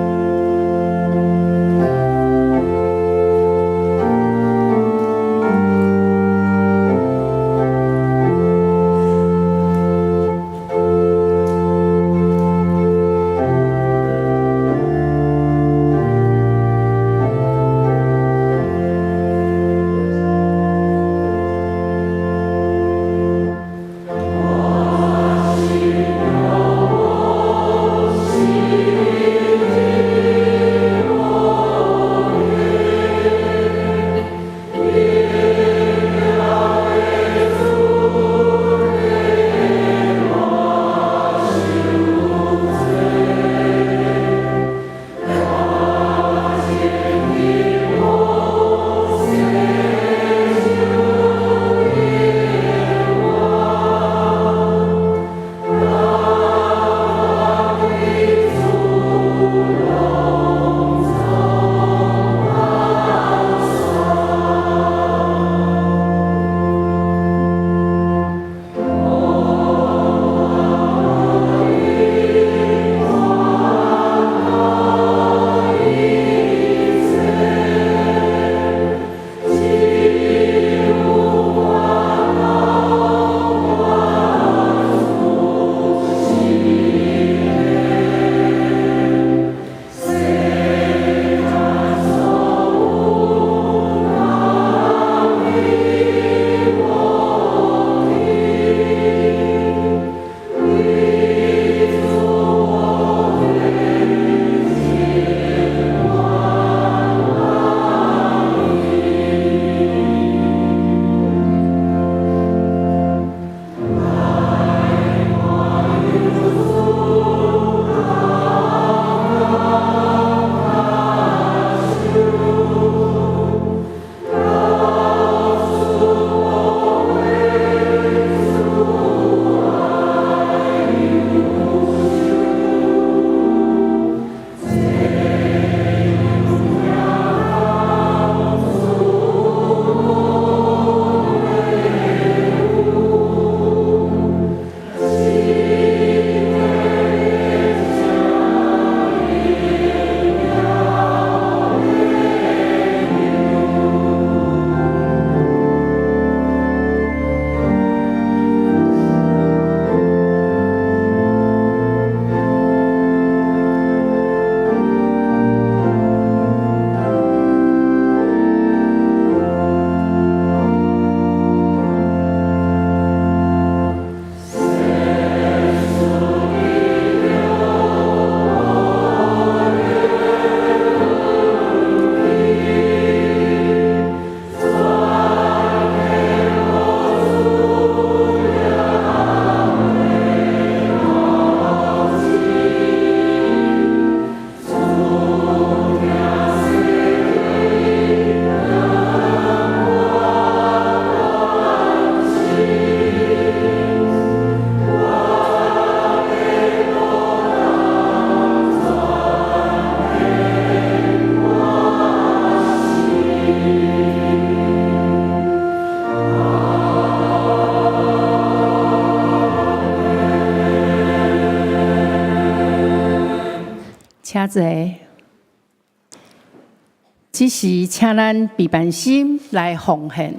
S2: 請坐。這時，請咱備辦心來奉獻。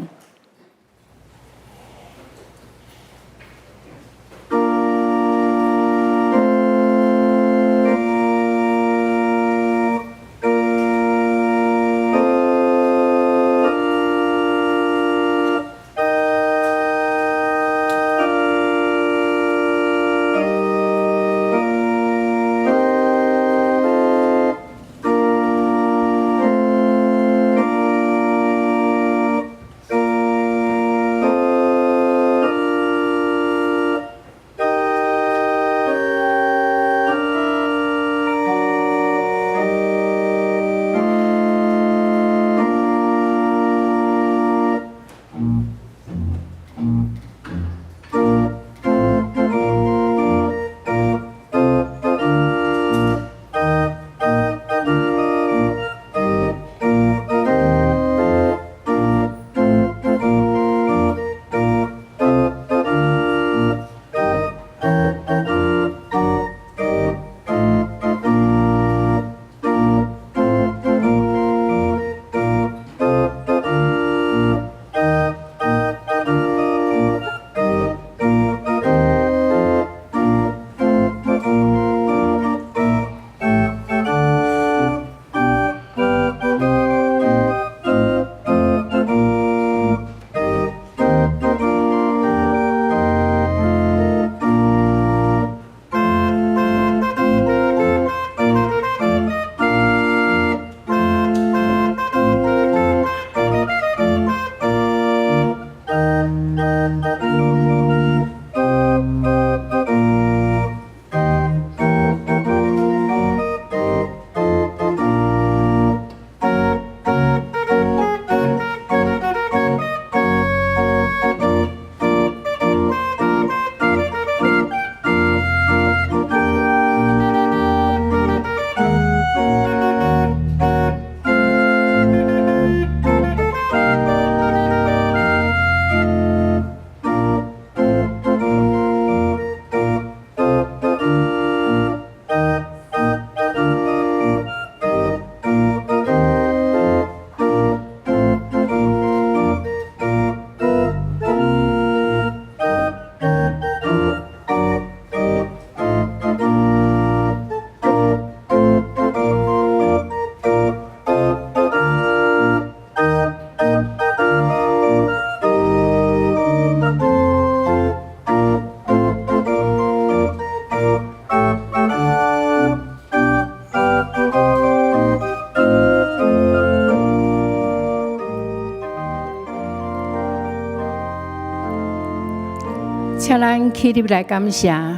S2: 請咱起立來感謝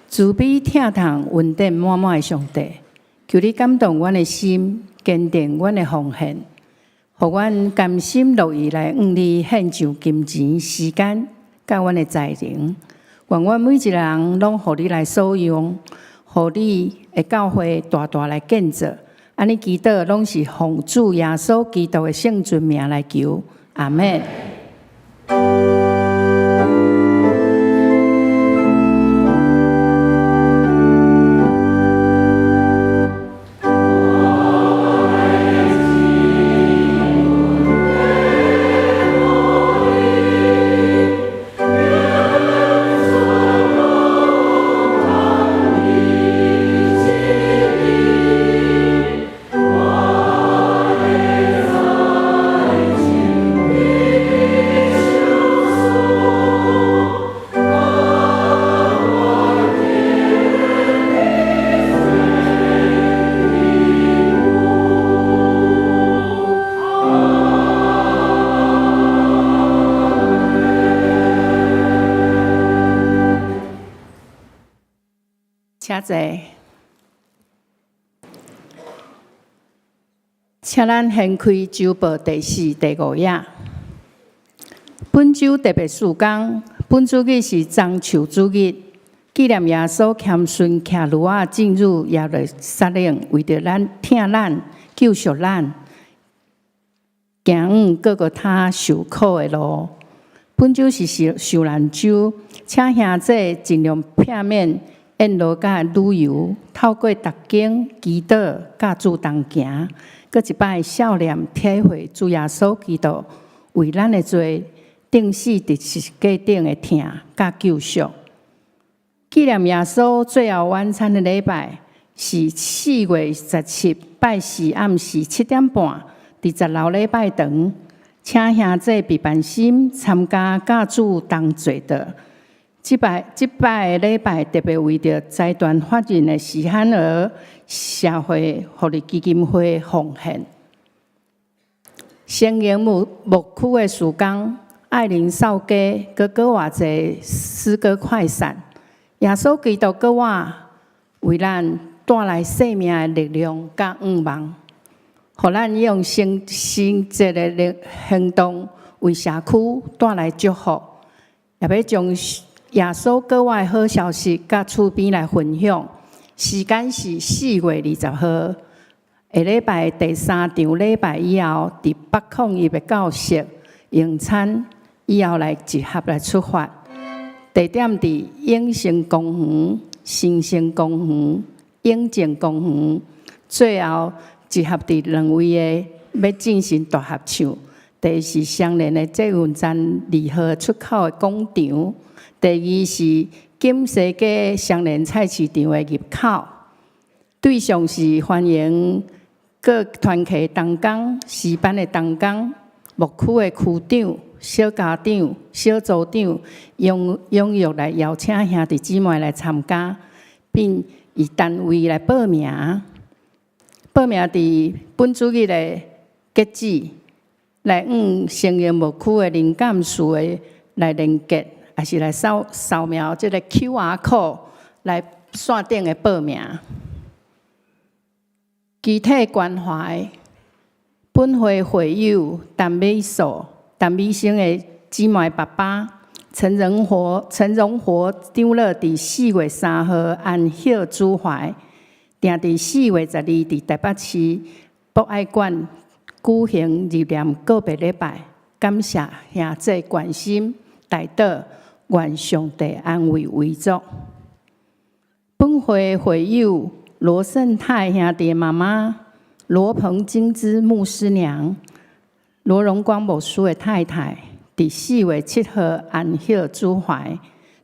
S2: 慈悲疼痛恩典滿滿的上帝，求你感動阮的心，堅定阮的奉獻，予阮甘心樂意來向你獻上金錢、時間、佮阮的才能。願阮每一个人攏予你來所用，予你的教會大大來建造。按呢祈禱攏是奉主耶穌基督的聖尊名來求，阿們。請坐，請咱掀開週報第四、第五頁。本週特別事工，本主日是棕樹主日，紀念耶穌謙遜騎驢仔進入耶路撒冷，為著咱疼咱、救贖咱，行往各各他受苦的路。本週是受難週，請兄弟盡量避免。宴樂佮旅遊，透過讀經、祈禱、佮主同行，閣一擺少年體會主耶穌基督為咱的罪釘死佇十字架頂的疼佮救贖。紀念耶穌最後晚餐的禮拜是4月17拜四暗時7點半，佇10樓禮拜堂，請兄弟備辦心參加佮主同坐的。這擺的禮拜特別為著財團法人的喜憨兒社會福利基金會奉獻。成營牧區的事工，愛鄰掃街，閣閣偌濟詩歌快閃。耶穌基督閣我為咱帶來生命的力量佮向望，予咱用實際的行動為社區帶來祝福，也欲將耶穌閣我的好消息佮厝邊來分享。時間是4月20號，下禮拜第三場禮拜以後，佇北控一的教室用餐以後來集合來出發。地點佇永生公園、新生公園、永靖公園，最後集合佇兩位的欲進行大合唱。第一是雙連的捷運站二號出口的廣場，第二是錦西街雙連菜市場的入口。對象是歡迎各團契同工、詩班的同工、牧區的區長、小家長、小組長，踴躍來邀請兄弟姊妹來參加，並以單位來報名。報名佇本主日的截止，來向成營牧區的林幹事的來連結，抑是來掃描這个 QR code 來線頂的報名。肢體關懷，本會會友陳美素、陳美生的姊妹爸爸陳榮活長老佇4月3號安息主懷，定佇4月12佇台北市博愛館舉行入殮告別禮拜，感謝兄弟關心代禱，願上帝安慰遺族。本會會友羅勝泰兄弟媽媽羅鵬金枝牧師娘羅榮光牧師的太太，佇4月7號安息主懷，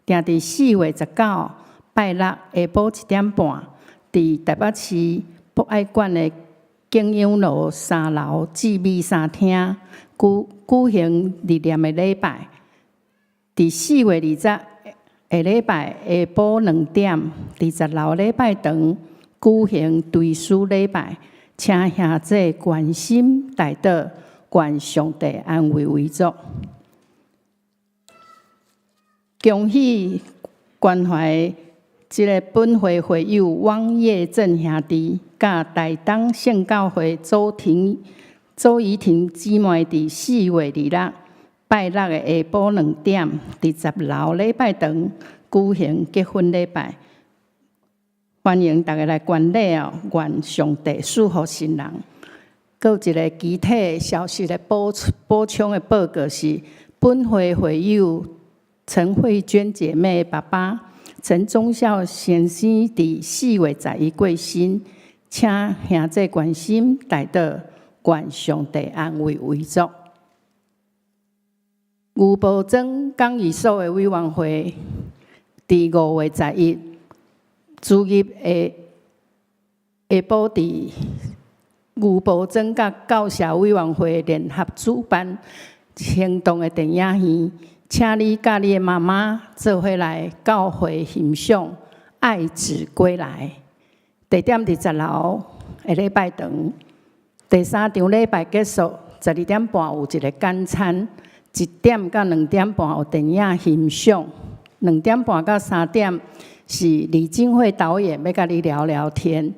S2: 定佇4月19拜六下晡1點半，佇台北市博愛館的景陽樓3樓至 B 3廳舉行入殮的禮拜。佇4月20下禮拜下晡2點，佇10樓禮拜堂舉行追思禮拜，請兄弟關心代禱，願上帝安慰遺族。恭喜關懷這个本會會友汪業正兄弟，佮台東聖教會周怡婷姊妹，佇4月26拜六的下晡2點，佇10樓禮拜堂舉行結婚禮拜，歡迎大家來觀禮哦！願上帝賜福新人。閣有一个其他消息的補充的報告是，本會會友陳慧娟姐妹爸爸陳忠孝先生佇4月11過身，請兄弟關心代禱，願上帝安慰遺族。牛埔莊講義所的委員會，佇5月11主日的下晡，佇牛埔莊佮教社委員會聯合主辦行動的電影院，請你佮你的媽媽做伙來教會欣賞《愛子歸來》。地點佇10樓的禮拜堂。第三場禮拜結束，12點半有一个簡餐，1點到2點半有電影欣賞，2點半到3點是李金惠導演欲佮你聊聊天。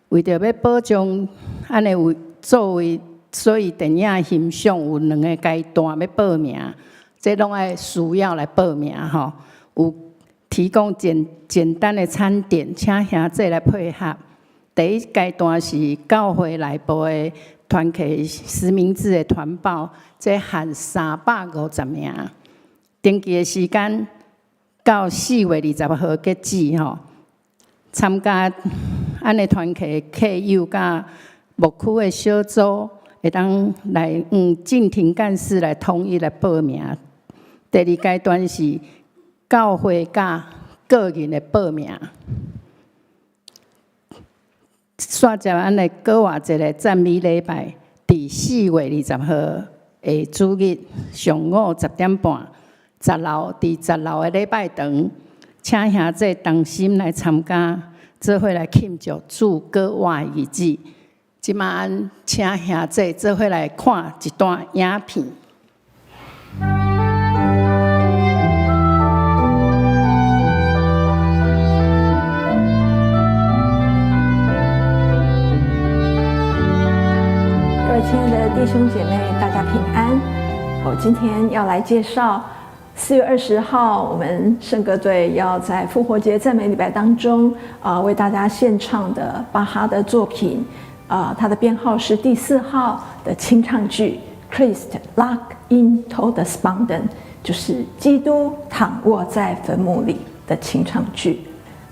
S2: 為著欲保障按呢為作為，所以電影欣賞有兩個階段欲報名，這攏愛需要來報名吼。有提供簡單的餐點，請兄弟來配合。第一階段是教會內部的團契實名制的團報，這限350名。登記的時間到4月20號截止吼。參加按的團契客友佮牧區的小組，會當來用進庭幹事來統一來報名。第二階段是教會佮個人的報名。煞接按的閣活節的讚美禮拜，佇4月20號的主日上午10點半，十樓佇十樓的禮拜堂，請兄弟同心來參加，做伙來慶祝主閣活的日子。這馬咱請兄弟做伙來看一段影片。
S4: 各位親愛的弟兄姐妹，大家平安。我今天要來介紹4月20號，我們聖歌隊要在復活節讚美禮拜當中為大家獻唱的巴哈的作品，它的編號是第四號的清唱劇《Christ lag in Todesbanden》，就是基督躺臥在墳墓裡的清唱劇。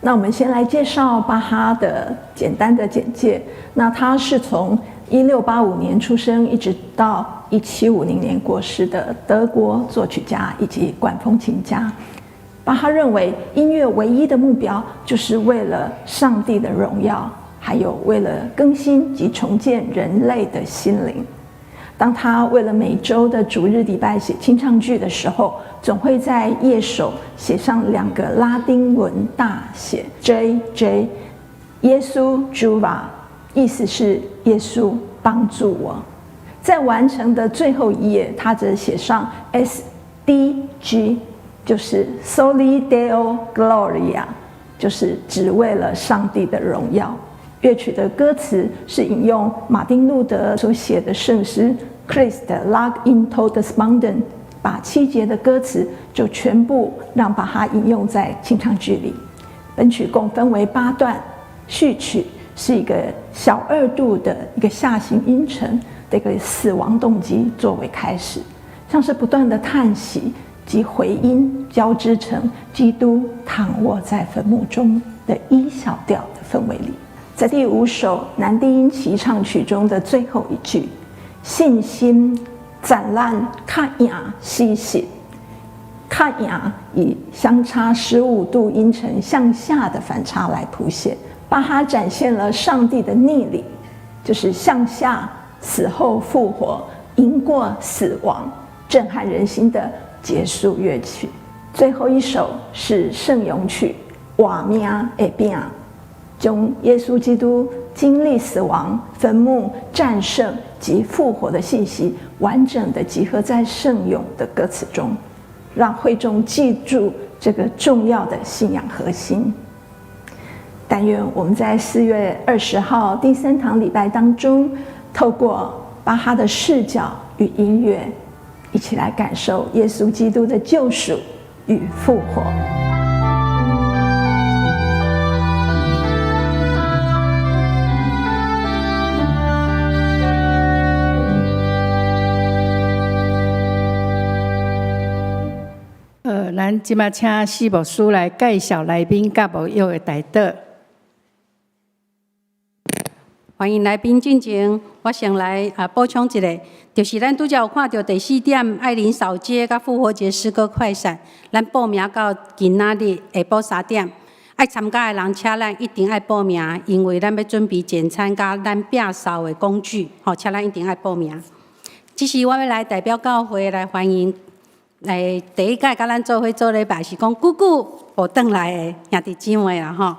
S4: 那我們先來介紹巴哈的簡單的簡介。那他是從1685年出生，一直到1750年過世的德國作曲家以及管風琴家。巴哈認為音樂唯一的目標就是為了上帝的榮耀，還有為了更新及重建人類的心靈。當他為了每週的主日禮拜寫清唱劇的時候，總會在頁首寫上兩個拉丁文大寫 J J， 耶穌 Juva，意思是耶穌幫助我。在完成的最後一頁，他則寫上 S D G，就是 Soli Deo Gloria，就是只為了上帝的榮耀。樂曲的歌詞是引用馬丁路德所寫的聖詩 Christ lag in Todesbanden，把7節的歌詞就全部讓巴哈引用在清唱劇裡。本曲共分為8段，序曲是一個小二度的一個下行音程的一個死亡動機作為開始，像是不斷的嘆息及回音交織成基督躺臥在墳墓中的 E 小調的氛圍裡。在第5首男低音齊唱曲中的最後一句，信心斬爛較贏死實，較贏以相差15度音程向下的反差來譜寫。巴哈展現了上帝的逆理，就是向下死後復活，贏過死亡，震撼人心的結束樂曲。最後一首是聖詠曲《活命的餅》。將耶穌基督經歷死亡、墳墓、戰勝及復活的信息，完整的集合在聖詠的歌詞中，讓會眾記住這個重要的信仰核心。但願我們在4月20號第3堂禮拜當中，透過巴哈的視角與音樂，一起來感受耶穌基督的救贖與復活。
S2: 咱這馬請施牧師來介紹來賓佮牧友的代禱。
S1: 歡迎來賓進前，我先來補充一下，就是咱拄才有看著第4點愛鄰掃街佮復活節詩歌快閃，咱報名到今仔日下晡3點，愛參加的人，請咱一定愛報名，因為咱欲準備簡餐佮咱摒掃的工具，吼，請咱一定愛報名。這時我欲來代表教會來歡迎。來第一屆佮咱做伙做禮拜是講久久無轉來的兄弟姊妹啦吼。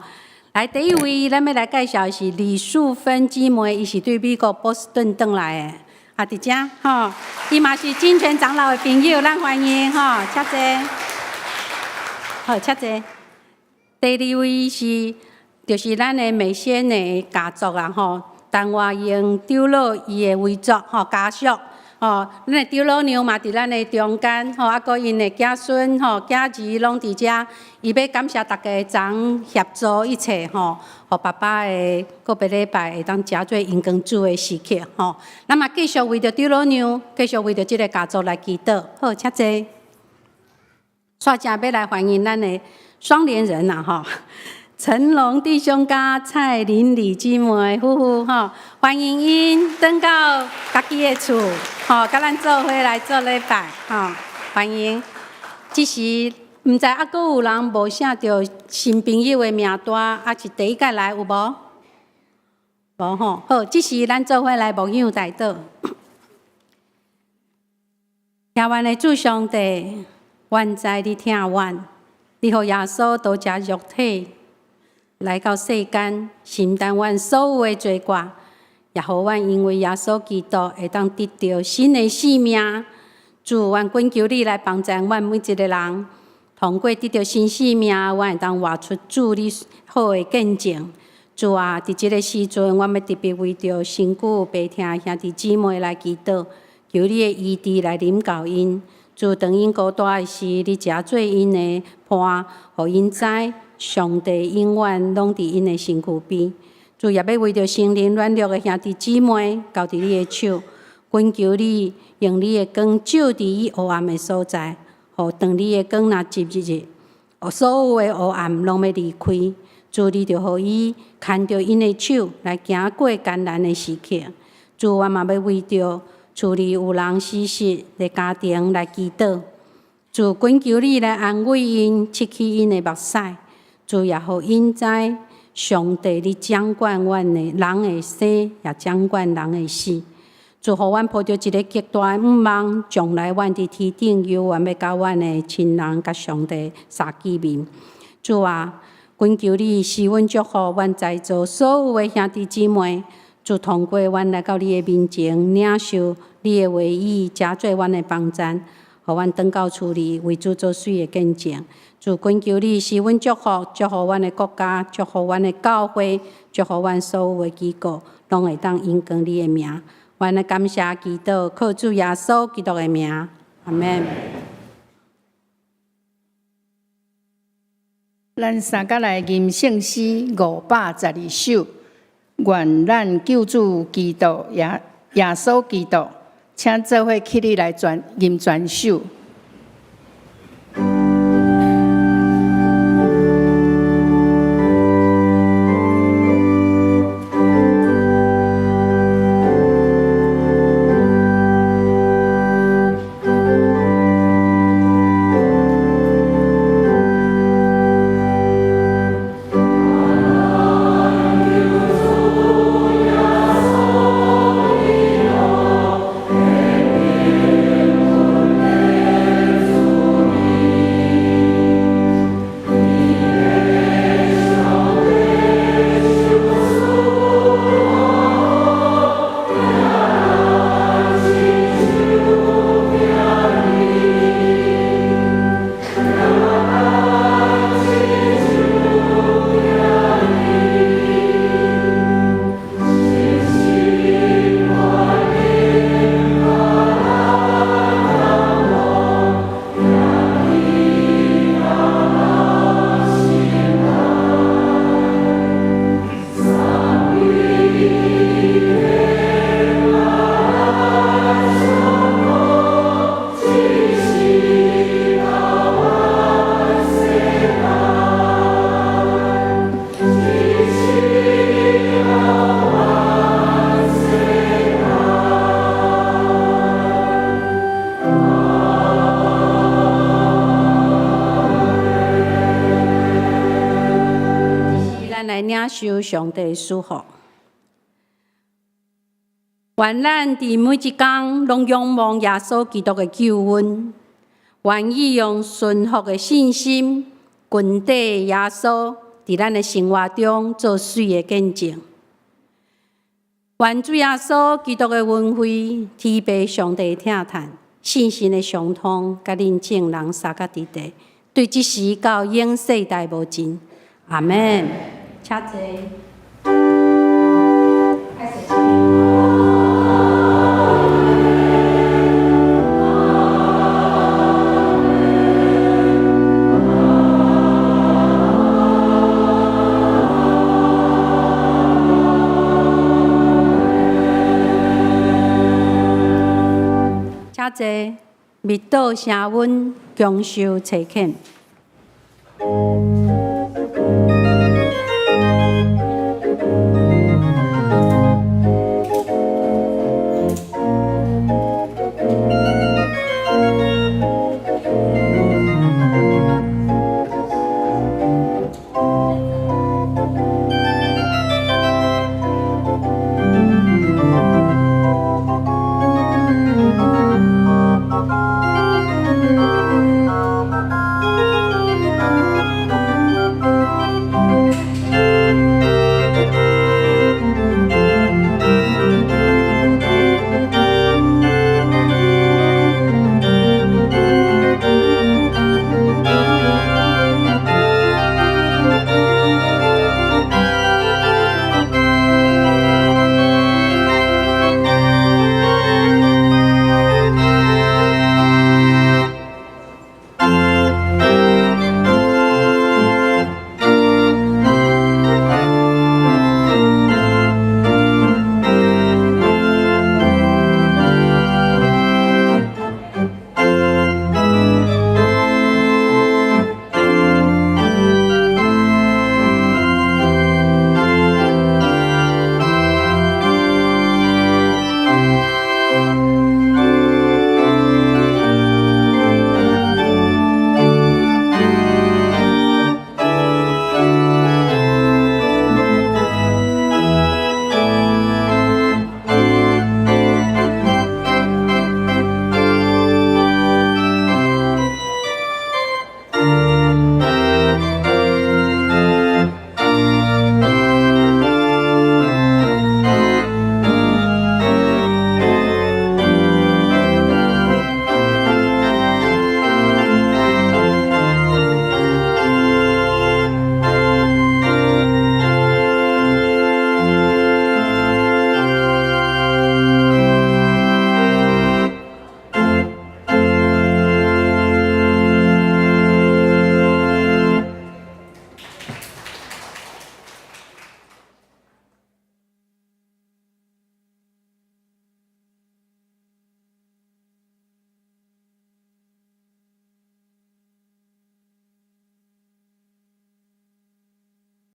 S1: 來第一位，咱欲來介紹的是李素芬姊妹，伊是對美國波士頓轉來的，啊，佇遮吼，伊嘛是金泉長老的朋友，咱歡迎吼，請坐。好，請坐。第二位是，就是咱的美仙的家族啊吼，陳華英長老伊的遺囑吼家屬。吼，咱的長老娘嘛佇咱的中間，吼，啊，閣𪜶的子孫吼、囝兒攏佇遮，伊欲感謝大家齊協助一切吼，予爸爸的告別禮拜會當誠做榮光主的時刻吼。咱嘛繼續為著長老娘，繼續為著這个家族來祈禱。好，請坐。煞正欲來歡迎咱的雙連人啦吼。陳龍弟兄佮蔡玲李姊妹夫婦吼，歡迎𪜶轉到家己的厝，吼，佮咱做伙來做禮拜，吼，歡迎。這時毋知猶閣有人無寫著新朋友的名單，抑是第一擺來有無？無吼，好，這時咱做伙來默想代禱。疼阮的主上帝，阮知你疼阮，你予耶穌道成肉體來到世間，承擔阮所有的罪過，也予阮因為耶穌基督會當得著新的生命。主，阮懇求你來幫助阮每一個人，通過得著新生命，阮會當活出主你好的見證。主啊，佇這个時陣，阮欲特別為著身軀有病痛的兄弟姊妹來祈禱，求你的醫治來臨到𪜶。主，當𪜶孤單的時，你成做𪜶的伴，予𪜶知上帝永遠攏佇𪜶的身軀邊。主也欲為著心靈軟弱的兄弟姊妹，交佇你的手，懇求你用你的光照佇伊黑暗的所在，予當你的光若入入，所有的黑暗攏欲離開。主，你就予伊牽著𪜶的手來行過艱難的時刻。主，我嘛欲為著厝裡有人死歿的家庭來祈禱。主，懇求你來安慰𪜶，拭去𪜶的目屎。主也予𪜶知，上帝你掌管阮的人的生，也掌管人的死。主，予阮抱著一个極大的向望，將來阮佇天頂猶原欲佮阮的親人佮上帝相見面。主啊，懇求你賜阮祝福，阮在座所有的兄弟姊妹，主通過阮來到你的面前，領受你的話語，成做阮的幫贊，予阮轉到厝裡為主做媠的見證。主懇求你賜阮祝福，祝福阮的國家，祝福阮的教會，祝福阮所有的機構，攏會當榮光你的名。阮來感謝祈禱，靠主耶穌基督的名，阿們。
S2: 咱三甲來吟聖詩512首，願咱救主基督耶穌基督，請做伙起立來全吟全首。
S1: 咱來領受上帝賜福。願咱佇每一工攏仰望耶穌基督的救恩，願意用順服的信心，跟綴耶穌，佇咱的生活中做媠的見證。願主耶穌基督的恩惠、天父上帝的疼疼、聖神的相通，佮恁眾人相佮佇地，對這時到永世代無盡。阿們。請坐。請坐，默禱聲溫，共受差遣。